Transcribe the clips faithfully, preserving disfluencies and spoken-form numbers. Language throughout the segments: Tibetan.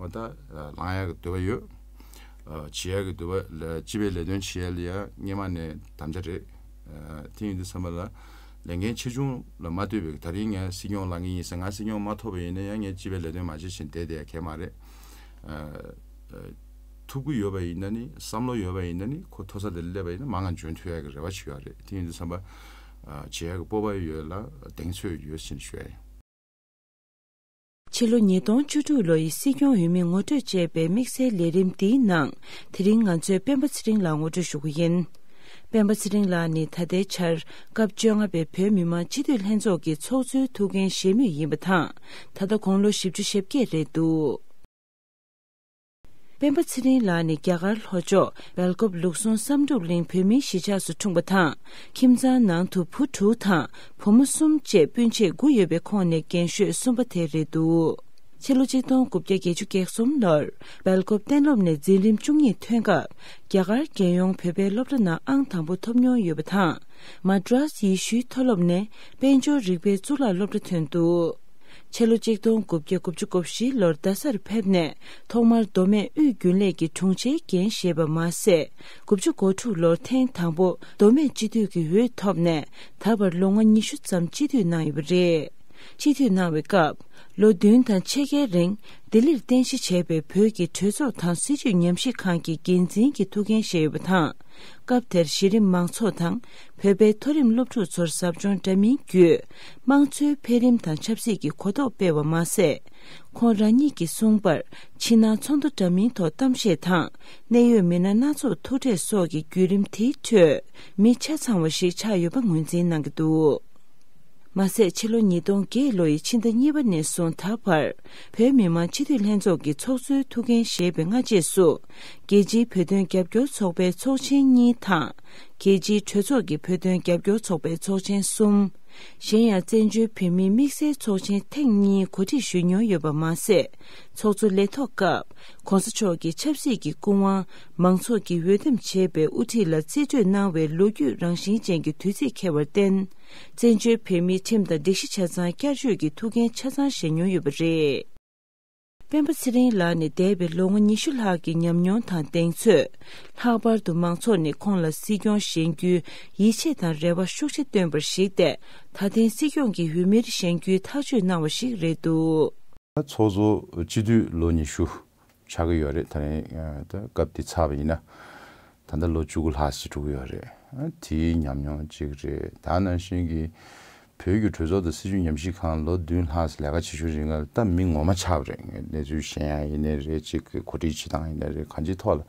ད་ལངས་ཡག་གི་འདོད་པ་ཡོད། བྱེད་ཡག་གི་འདོད་པ་ལ་སྤྱི་པའི་ལས་དོན་བྱེད་ཡག་ལ་ཡང་སྔོན་མ་ནས་དམ་བཅའ་རེད། དེ་ཡིན་དུས་ཙམ་པ་ལ་ལས་འགན་ཆེ་ཆུང་ལ་མ་ལྟོས་པའི་ད་རིང་ངས་སྲིད་སྐྱོང་ལངས་ཀྱི་ཡིན་ཟེར། ང་སྲིད་སྐྱོང་མ་ཐོབ་པ་ཡིན་ན་ཡང་ངས་སྤྱི་པའི་ལས་དོན་མ་བྱེད་བཞིན་བསྡད་བསྡད་ཡག་གང་ཡང་མ་རེད། ཐུགས་ཁུར་ཡོད་པ་ཡིན་ན་ནི། བསམ་བློ་ཡོད་པ་ཡིན་ན་ནི། ཁོ་མཐོ་ས་དེར་སླེབས་པ་ཡིན་ན་མང་ང་འཇོན་ཐུབ་ཡག་གི་རེ་བ་ཞིག་ཡོད་རེད། དེ་ཡིན་དུས་ཙམ་པ་བྱེད་ཡག་གི་སྤོབས་པ་ཡོད་ལ་གདེང་ཚོད་ཡོད་ཅེས་ཞུ་ཡ་ཡིན། ཕྱི་ལོ་ཉིས་སྟོང་བཅུ་དྲུག་ལོ་ཡི་སྲིད་སྐྱོང་འོས་མི་ངོ་སྤྲོད་ཅེས་པའི་དམིགས་བསལ་ལས་རིམ་འདིའི་ནང་། དེ་རིང་ང་ཚོས་སྤེན་པ་ཚེ་རིང་ལགས་ངོ་སྤྲོད་ཞུ་གི་ཡིན། སྤེན་པ་ཚེ་རིང་ལགས་ནི་ད་ལྟའི་ཆར་སྐབས་བཅོ་ལྔ་པའི་བོད་མི་མང་སྤྱི་འཐུས་ལྷན་ཚོགས་ཀྱི་ཚོགས་གཙོའི་ཐུགས་འགན་བཞེས་མུས་ཡིན་པ་དང་། ད་ལྟ་དགུང་ལོ་བཞི་བཅུ་ཞེ་བརྒྱད་རེད་འདུག་སྤེན་པ་ཚེ་རིང་ལགས་ནི་རྒྱ་གར་ལྷོ་ཕྱོགས་སྦེལ་ཀོབ་ལུགས་ཟུང་བསམ་གྲུབ་གླིང་བོད་མིའི་གཞིས་ཆགས་སུ་འཁྲུངས་པ་དང་། ཁྱིམ་ཚང་ནང་དུ་བུ་དྲུག་དང་བུ་མོ་གསུམ་བཅས་སྤུན་མཆེད་དགུ་ཡོད་པའི་ཁོངས་ནས་རྒན་ཤོས་གསུམ་པ་དེ་རེད་འདུག་ཕྱི་ལོ་གཅིག་སྟོང་དགུ་བརྒྱ་བརྒྱད་ཅུ་གྱ་གསུམ་ལོར་སྦེལ་ཀོབ་གཏན་སློབ་ནས་འཛིན་རིམ་བཅུ་གཉིས་ཐོན་སྐབས། རྒྱ་གར་རྒྱལ་ཡོངས་བོད་པའི་སློབ་གྲྭ་ནང་ཨང་དང་པོ་ཐོབ་མྱོང་ཡོད་པ་དང་། མ་ཌྲཱས་ཡེ་ཤུའི་མཐོ་སློབ་ནས་དཔལ་འབྱོར་རིག་པའི་གཙུག་ལག་སློབ་གྲྭ་ཐོན་འདུག་ཕྱི་ལོ་གཅིག་སྟོང་དགུ་བརྒྱ་དགུ་བཅུ་གོ་བཞི་ལོར་རྡ་སར་ཕེབས་ནས་ཐོག་མར་མདོ་སྨད་དབུས་རྒྱུན་ལས་ཀྱི་དྲུང་ཆེའི་འགན་བཞེས་པ་མ་ཟད། དགུ་བཅུ་གོ་དྲུག་ལོར་ཐེངས་དང་པོ་མདོ་སྨད་སྤྱི་འཐུས་ཀྱི་འོས་ཐོབ་ནས། ད་བར་ལོ་ངོ་ཉི་ཤུ་ཙམ་སྤྱི་འཐུས་གནང་ཡོད་པ་རེད། སྤྱི་འཐུས་གནང་བའི་སྐབས། ལོ་བདུན་དང་ཕྱེད་ཀའི་རིང་ལྡི་ལིར་རྟེན་གཞི་བྱས་པའི་བོད་ཀྱི་གྲོས་ཚོགས་དང་སྲིད་བྱུས་ཉམས་ཞིབ་ཁང་གི་འགན་འཛིན་གྱི་ཐུགས་འགན་བཞེས་ཡོད་པ་དང་། སྐབས་དེར་གཞི་རིམ་མང་ཚོགས་དང་བོད་པའི་མཐོ་རིམ་སློབ་ཕྲུག་ཚོར་ཟབ་སྦྱོང་འདྲ་མིན་བརྒྱུད། དམངས་གཙོའི་འཕེལ་རིམ་དང་ཆབ་སྲིད་ཀྱི་གོ་རྟོགས་སྤེལ་བ་མ་ཟད། ཁོང་རང་ཉིད་ཀྱིས་གསུངས་པར། ཕྱི་ནང་ཚོགས་འདུ་འདྲ་མིན་ཐོག་གཏམ་བཤད་དང་། གནད་ཡོད་མི་སྣ་སྣ་ཚོགས་ཐུག་འཕྲད་སོགས་ཀྱི་བརྒྱུད་རིམ་དེའི་ཁྲོད། མི་ཆ་ཚང་བ་ཞིག་ཆགས་ཡོད་པ་ངོས་འཛིན་གནང་གི་འདུག་མ་ཟད། ཕྱི་ལོ་ཉིས་སྟོང་བརྒྱད་ལོ་ཡི་ཕྱི་ཟླ་གཉིས་པ་ནས་བཟུང་ད་བར། བོད་མི་མང་སྤྱི་འཐུས་ལྷན་ཚོགས་ཀྱི་ཚོགས་གཙོའི་ཐུགས་འགན་བཞེས་པའི་སྔ་རྗེས་སུ། རྒྱལ་སྤྱིའི་བོད་དོན་རྒྱབ་སྐྱོར་ཚོགས་པའི་ཚོགས་ཆེན་གཉིས་དང་། རྒྱལ་སྤྱིའི་གྲོས་ཚོགས་ཀྱི་བོད་དོན་རྒྱབ་སྐྱོར་ཚོགས་པའི་ཚོགས་ཆེན་གསུམ། གཞན་ཡང་། བཙན་བྱོལ་བོད་མིའི་དམིགས་བསལ་ཚོགས་ཆེན་ཐེངས་གཉིས་གོ་སྒྲིག་ཞུས་མྱོང་ཡོད་པ་མ་ཟད། ཚོགས་གཙོ་ལས་ཐོག་སྐབས། ༸གོང་ས་མཆོག་གི་ཆབ་སྲིད་ཀྱི་སྐུ་དབང་། མང་ཚོགས་ཀྱིས་འོས་འདེམས་བྱས་པའི་དབུ་ཁྲིད་ལ་རྩིས་སྤྲོད་གནང་བའི་ལོ་རྒྱུས་རང་བཞིན་ཅན་གྱི་དུས་ཚིགས་འཁེལ་བར་བརྟེན། བཙན་བྱོལ་བོད་མིའི་ཁྲིམས་དང་སྒྲིག་གཞི་ཆ་ཚང་བསྐྱར་བཅོས་ཀྱི་ཐུགས་འགན་ཆ་ཚང་བཞེས་མྱོང་ཡོད་པ་རེད། སྤེན་པ་ཚེ་རིང་ལགས་ནི་འདས་པའི་ལོ་ངོ་ཉི་ཤུ་ལྷག་གི་ཉམས་མྱོང་དང་གདེང་ཚོད། ལྷག་པར་དུ་མང་ཚོགས་ནས་ཁོང་ལ་སྲིད་སྐྱོང་བཞེངས་རྒྱུའི་ཡིད་ཆེས་དང་རེ་བ་ཤུགས་ཆེ་བཏོན་པར་གཞིགས་ཏེ། ད་ཐེངས་སྲིད་སྐྱོང་གི་འོས་མིར་བཞེངས་རྒྱུའི་ཐག་གཅོད་གནང་བ་ཞིག་རེད་འདུག་ཚོགས་གཙོ་སྤྱི་འཐུས་ལོ་ཉི་ཤུ་ཆགས་ཀྱི་ཡོད་རེད། ད་རིང་ད་སྐབས་འདི་ཚར་བ་ཡིན་ན། ད་ལྟ་ལོ་བཅུ་དགུ་ལྷག་ཙམ་འགྲོ་གི་ཡོད་རེད། དེའི་ཉམས་མྱོང་གཅིག་རེད། ད་ནང་བཞིན་གྱི་བོད་ཀྱི་གྲོས་ཚོགས་དང་སྲིད་བྱུས་ཉམས་ཞིབ་ཁང་ལོ་བདུན་ལྷག་ཙམ་ལས་ཀ་བྱེད་ཤུགས་རིང་ལ་ད་མི་ངོ་མ་ཆགས་པ་རེད། གནས་ཚུལ་ཤེས་ཡ་ཡིན་ནའི་རེད། གཅིག་གི་གོ་སྒྲིག་བྱེད་སྟངས་ཡིན་ནའི་རེད། གང་ཅིའི་ཐོག་ལ་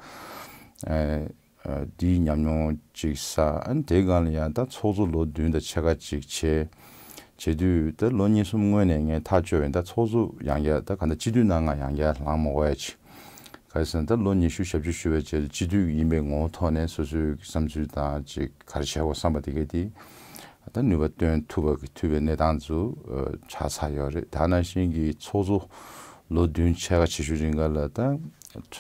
ཨ་འདིའི་ཉམས་མྱོང་གཅིག་བསགས། ཨ་ནི་དེའི་སྒང་ལ་ཡང་ད་ཚོགས་གཙོ་ལོ་བདུན་དང་ཕྱེད་ཀ་གཅིག་བྱས། བྱེད་དུས་ད་ལོ་གཉིས་གསུམ་སྔོན་ནས་ངས་ཐག་གཅོད་པ་ཡིན། ད་ཚོགས་གཙོ་ཡང་བསྐྱར་ད་ག་འདྲ་སྤྱི་འཐུས་ནང་ང་ཡང་བསྐྱར་ལངས་མ་དགོས་ཡ་ཅིག་ག་རེ་ཟེར་ན། ད་ལོ་ཉི་ཤུ་ཞབས་ཕྱི་ཞུ་བའི་རྗེས་ལ་སྤྱི་འཐུས་ཡིན་པའི་ངོ་བོ་ཐོག་ནས་སོ་སོའི་བསམ་ཚུལ་དང་ཅིག་ག་རེ་བྱེད་དགོས་བསམ་པ་དེ་གས་དེ་ད་ནུས་པ་བཏོན་ཐུབ་པ་གི་ཐུབ་པའི་གནས་སྟངས་ཚོ་ཆགས་ཚར་ཡོད་རེད། ད་ནང་བཞིན་གྱི་ཚོགས་གཙོ་ལོ་བདུན་ཕྱེད་ཀ་བྱེད་ཤུགས་རིང་ག་ལ་ད་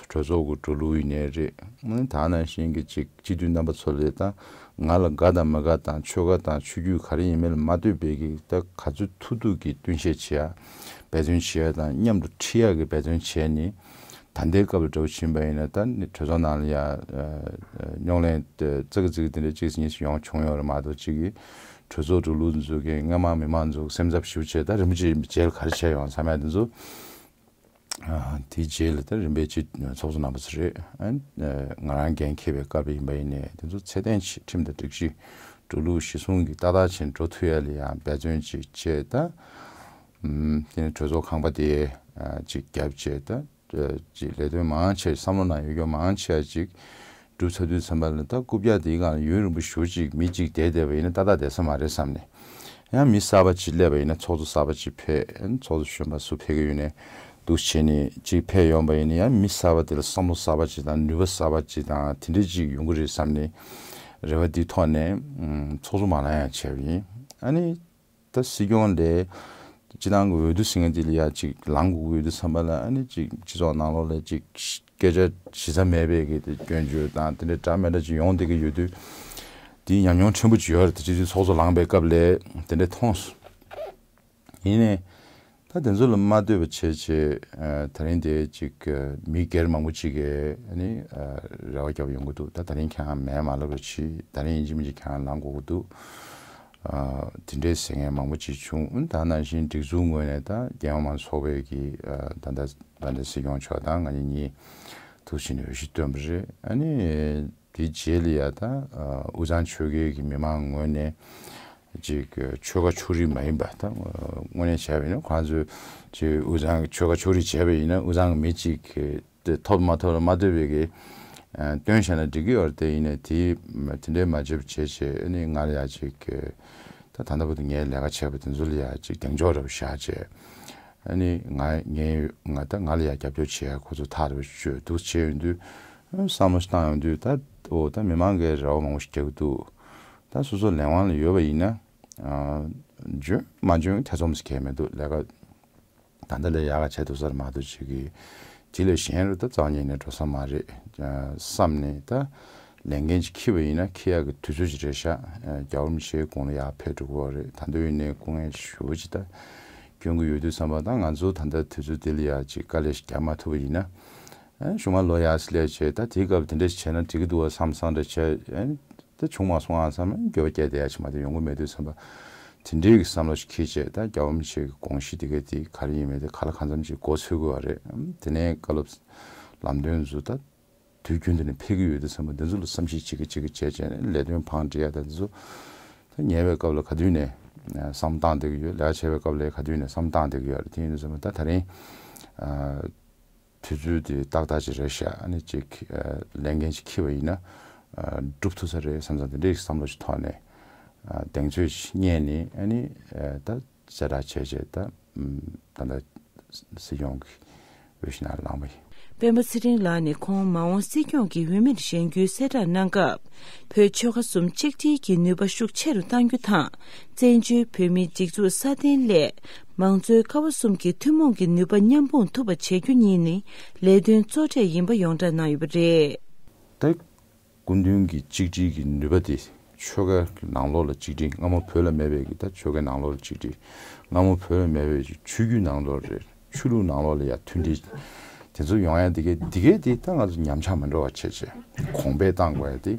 གྲོས་ཚོགས་ཀྱི་འགྲོ་ལུགས་ཡིན་ནའི་རེད། ད་ནང་བཞིན་གྱི་ཅིག་སྤྱི་འཐུས་རྣམ་པ་ཚོ་ལས་ད་ང་ལ་དགའ་དང་མ་དགའ་དང་ཆོལ་ཁ་དང་ཆོས་བརྒྱུད་ག་རེ་ཡིན་མིན་ལ་མ་ལྟོས་པའི་གི་ད་ག་ཚོད་ཐུབ་ཐུབ་ཀྱི་བསྟུན་ཤེས་བྱེད་ཡ། འབད་བརྩོན་བྱེད་ཡ་དང་མཉམ་དུ་ཁྲིད་ཡ་གི་འབད་བརྩོན་བྱས་ནས། ད་ལྟའི་སྐབས་ལ་འདྲ་བོ་ཕྱིན་པ་ཡིན་ན་ད་ནི་གྲོས་ཚོགས་ནང་ལ་ཡ་རྙོག་གླེང་དེ་ཙག་གི་ཙིག་གི་དེ་འདྲ་གཅིག་གཉིས་ཤིག་ཡོང་བྱུང་ཡོད་རེད་མ་གཏོགས། གཅིག་གིས་གྲོས་ཚོགས་འགྲོ་ལུགས་འཛུགས་མཁན་སྔ་མ་མི་མང་ཚོ་སེམས་འཚབ་ཞེ་པོ་བྱས། ད་རིན་པོ་ཆེ་རྗེས་ལ་ག་རེ་བྱས་ཡོང་བསམ་ཡ་དེ་ཚོ། དེའི་རྗེས་ལ་ད་རིམ་པས་ཅིག་ཚོགས་གཙོ་རྣམ་པ་ཚོ་རེད། ང་རང་འགན་འཁྱེར་བའི་སྐབས་ཡིན་པ་ཡིན་ནའི་དེ་ཚོ་ཚད་ལྡན་ཆེ། ཁྲིམས་དང་སྒྲིག་གཞི་འགྲོ་ལུགས་གཞི་བཟུང་གི་ཏག་ཏག་བྱས་འགྲོ་ཐུབ་ཡ་ལ་ཡང་འབད་བརྩོན་ཅིག་བྱས། ད་དེ་ནས་གྲོས་ཚོགས་ཁང་པ་དེ་ཅིག་བརྒྱབ་བྱས། ད་ཅིག་ལས་དོན་མང་ཆེ་བསམ་བློ་ནང་ཡོད་རྒྱུ་མང་ཆེ་བ་ཅིག་སྒྲུབ་ཚར་དུས་ཙམ་པ་ལ་ད་རྐུབ་བཀྱག་དེའི་སྒང་ལ་ཡུན་རིང་པོ་ཞེ་པོ་ཅིག་མི་གཅིག་བསྡད་བསྡད་པ་ཡིན་ན་ཏག་ཏག་བསྡད་ས་མ་རེད་བསམ་ནས། ཡང་མི་གསར་པ་ཅིག་སླེབས་པ་ཡིན་ན། ཚོགས་གཙོ་གསར་པ་ཅིག་ཕེབས། ཚོགས་གཙོ་གཞོན་པ་སུ་ཕེབས་ཀྱི་ཡོད་ནའི་འདུག་བྱས་ནས་ཅིག་ཕེབས་ཡོང་པ་ཡིན་ན་ཡང་མི་གསར་པ་དེ་ལ་བསམ་བློ་གསར་པ་ཅིག་དང་ནུས་པ་གསར་པ་ཅིག་དང་དེ་འདྲ་ཅིག་ཡོང་གི་རེད་བསམ་ནས་རེ་བ་འདི་ཐོག་ནས་ཚོགས་གཙོ་མ་ལངས་ཡ་བྱས་པ་ཡིན། ཨ་ནི། ད་སྲིད་སྐྱོང་ལས་སྤྱི་བཏང་གི་འོས་བསྡུ་ཟེར་མཁན་དེ་ལ་ཡ་ཅིག་ལངས་དགོས་ཀྱི་ཡོད་དུས་ཙམ་པ་ལ། ཨ་ནི་ཅིག་སྤྱི་ཚོགས་ནང་ལོགས་ལ་ཅིག་སྐད་ཆ་ཞེ་ས་མེད་པའི་གི་དེ་སྐྱོན་བརྗོད་དང་དེ་འདྲའི་འདྲ་མི་འདྲ་ཅིག་ཡོང་བསྡད་ཀྱི་ཡོད་དུས། དེའི་ཉམས་མྱོང་ཕྲན་བུ་ཅིག་ཡོད་རེད། དེ་སྤྱི་འཐུས་ཚོགས་གཙོ་ལངས་པའི་སྐབས་ལ་དེ་འདྲ་མཐོང་སོང་། ཡིན་ནའི་ ད་དེ་ཚོ་ལ་མ་ལྟོས་པ་བྱས་བྱས་ཨ་ད་རིང་དེ་ཅིག་ཨ་མི་སྒེར་མང་པོ་ཅིག་གིས་ཨ་ནི་ཨ་རེ་བ་བརྒྱབ་ཡོང་གི་འདུག་ད་ད་རིང་ཁྱེད་རང་མེད་མ་ལབ་རོགས་གྱིས། ད་རིང་ཡིན་གཅིག་མིན་གཅིག་ཁྱེད་རང་ལངས་དགོས་ཀྱི་འདུག་ཨ་དེ་འདྲས་ཟེར་མཁན་མང་པོ་ཅིག་བྱུང་། ཨ་ད་ནང་བཞིན་སྒྲིག་འཛུགས་ངོས་ནས་ད་རྒྱལ་ཡོངས་མང་གཙོ་ཚོགས་པའི་གི་ཨ་ད་ལྟ་ད་ལྟ་སྲིད་སྐྱོང་མཆོག་དང་ང་གཉིས་གཉིས་ཐུག་ཕྱིན་ནས་འོས་གཞི་བཏོན་པ་རེད། ཨ་ནི་དེའི་རྗེས་ལ་ཡ་ད་ཨ་དབུས་གཙང་ཆོལ་ཁའི་གི་མི་མང་ངོས་ནས་ཅིག་ཆོལ་ཁ་ཕྱོགས་རིས་མ་ཡིན་པ་ད་དངོས་གནས་བྱས་པ་ཡིན་ན་ཁོང་ཚོས་ཅིག་དབུས་གཙང་ཆོལ་ཁ་ཕྱོགས་རིས་བྱས་པ་ཡིན་ན་དབུས་གཙང་གི་མི་གཅིག་གི་དེ་ཐོབ་མ་ཐོབ་ལ་མ་ལྟོས་པའི་གི་ཨ་བཏོན་བཞག་ན་འགྲིག་གི་ཡོད་རེད། དེ་ཡིན་ནའི་དེ་དེ་འདྲའི་མ་བྱེད་པ་བྱས་བྱས་ཨ་ནི་ང་ལ་ཡ་ཅིག་གི་ད་ད་ལྟ་བར་དུ་ངས་ལས་ཀ་བྱས་པ་དེ་ཚོ་ལ་ཡ་ཅིག་གདེང་འཇོག་འདྲ་པོ་བཞག་བྱས་ཨ་ནི་ང་ངས་ང་ད་ང་ལ་ཡ་རྒྱབ་སྐྱོར་བྱེད་ཡ་ཁོ་ཚོ་ཐག་རིང་པོ་ཞིག་གཅོད་འདུག་བྱས་ཡོང་དུས་བསམ་བློ་ཞིག་བཏང་ཡོང་དུས་ད་འོ་ད་མི་མང་གིས་རེ་བ་མང་པོ་ཞིག་རྒྱག་གི་འདུག་ད་སོ་སོ་ལས་དབང་ལ་ཡོད་པ་ཡིན་ན་ཨ་འཇོན་མ་འཇོན་ཐེ་ཚོམ་ཟེར་མཁན་མི་འདུག་ལས་ཀ་ད་ལྟ་ལས་ཡག་ག་བྱས་འདུག་ས་རེད་མ་གཏོགས་ཅིག་གི་དེ་ལས་གཞན་རུ་ད་རྩ་བ་ཉིད་ནས་འགྲོ་ས་མ་རེད་བསམ་ནས་ད་ལས་འགན་ཅིག་འཁྱེར་བ་ཡིན་ན་འཁྱེར་ཡག་གི་དུས་ཚོད་ཅིག་རེད་ཤག་རྒྱལ་བ་རིན་པོ་ཆེའི་དགུང་ལོ་ཡར་ཕེབས་འགྲོ་གི་ཡོད་རེད། ད་དུང་ཡིན་ནའི་སྐུ་ངལ་ཞེ་པོ་ཅིག་ད་སྐྱོན་གྱི་ཡོད་དུས་ཙམ་པ་ད་ང་ཚོ་ད་ལྟ་དུས་ཚོད་འདི་ལ་ཡ་ཅིག་དཀའ་ལས་ཤིག་རྒྱག་མ་ཐུབ་པ་ཡིན་ན་གཞུག་མ་ལོ་ཡར་སླེབས་བྱས་ད་དེའི་སྐབས་དེ་འདྲ་ཞིག་བྱས་ན་འགྲིག་གི་འདུག་བ་བསམ་བསམ་འདྲ་བྱས། ད་བྱུང་མ་སོང་ཨ་བསམ་ན་འགྱོད་པ་སྐྱེ་བསྡད་ཡ་ཅིག་མ་གཏོགས་ཡོང་གི་མེད་དུས་ཙམ་པ། དེ་འདྲའི་གི་བསམ་བློ་ཞིག་འཁྱེར་བྱས་ད་རྒྱལ་བ་རིན་པོ་ཆེ་གི་དགོངས་གཞི་དེ་ག་དེ་ག་རེ་ཡིན་མིན་དེ་ག་ལ་གང་འཚམ་ཅིག་མགོ་ཚོད་དགོས་པ་རེད། དེ་ནས་བཀའ་སློབ་ལམ་སྟོན་ཚོ་ད་དུས་རྒྱུན་དུ་ནས་ཕེབས་ཀྱི་ཡོད་དུས་ཙམ་པ་འདི་ཚོ་ལ་བསམ་གཞིག་བྱེད་ཀྱི་བྱེད་ཀྱི་བྱས་བྱས་ནས་ལས་དོན་བང་སྒྲིག་ཡ་ད་འདི་ཚོ་ད་ཉལ་བའི་སྐབས་ལ་ག་དུས་ནས་བསམ་བཏང་བསྡད་ཀྱི་ཡོད། ལས་ཀ་བྱེད་པའི་སྐབས་ལ་ག་དུས་ནས་བསམ་བཏང་བསྡད་ཀྱི་ཡོད་རེད། དེ་ཡིན་དུས་ཙམ་པ་ད་ད་རིང་དུས་ཚོད་དེ་ཏག་ཏག་ཅིག་རེད་ཤག་ཨ་ནི་ཅིག་ལས་འགན་ཅིག་འཁྱེར་བ་ཡིན་ན་སྒྲུབ་ཐུབ་ས་རེད་བསམ་བསམ་དེ་འདྲའི་བསམ་བློ་ཞིག་ཐོག་ནས་གདེང་ཚོད་ཅིག་རྙེད་ནས་ཨ་ནི་ད་གསལ་བསྒྲགས་བྱས་བྱས་ད་ད་ལྟ་སྲིད་སྐྱོང་གི་འོས་གཞི་ནང་ལངས་པ་ཡིན། སྤེན་པ་ཚེ་རིང་ལགས་ནས་ཁོང་མ་འོངས་སྲིད་སྐྱོང་གི་འོས་མིར་བཞེངས་རྒྱུའི་གསལ་བསྒྲགས་གནང་སྐབས། བོད་ཆོལ་ཁ་གསུམ་གཅིག་སྒྲིལ་གྱི་ནུས་པ་ཤུགས་ཆེ་རུ་གཏང་རྒྱུ་དང་། བཙན་བྱོལ་བོད་མིའི་སྒྲིག་འཛུགས་སྲ་བརྟན་སླད། མང་གཙོའི་ཀ་བ་གསུམ་གྱི་ཐུན་མོང་གི་ནུས་པ་མཉམ་སྤུངས་ཐུབ་པ་བྱེད་རྒྱུ་གཉིས་ནི་ལས་དོན་གཙོ་གྲས་ཡིན་པ་ཡོངས་གྲགས་གནང་ཡོད་པ་རེད། ད་སྐུ་མདུན་གྱི་གཅིག་སྒྲིལ་གྱི་ནུས་པ་དེ་ཆོལ་ཁའི་ནང་ལོགས་ལ་གཅིག་སྒྲིལ། སྔ་མོ་བོད་ལ་མེད་པའི་གི་ད་ཆོལ་ཁའི་ནང་ལོགས་ལ་གཅིག་སྒྲིལ། སྔ་མོ་བོད་ལ་མེད་པའི་ཆོས་བརྒྱུད་ནང་ལོགས་རེད། ཆོས་ལུགས་ནང་ལོགས་ལ་ཡ་མཐུན་སྒྲིལ་དེ་ཚོ་ཡོང་ཡ་འདི་གས་འདི་གས་དེ་ད་ང་ཚོ་ཉམས་ཆག་མི་འགྲོ་བ་བྱས་བྱས་གོང་འཕེལ་གཏང་དགོས་ཡ་དེ་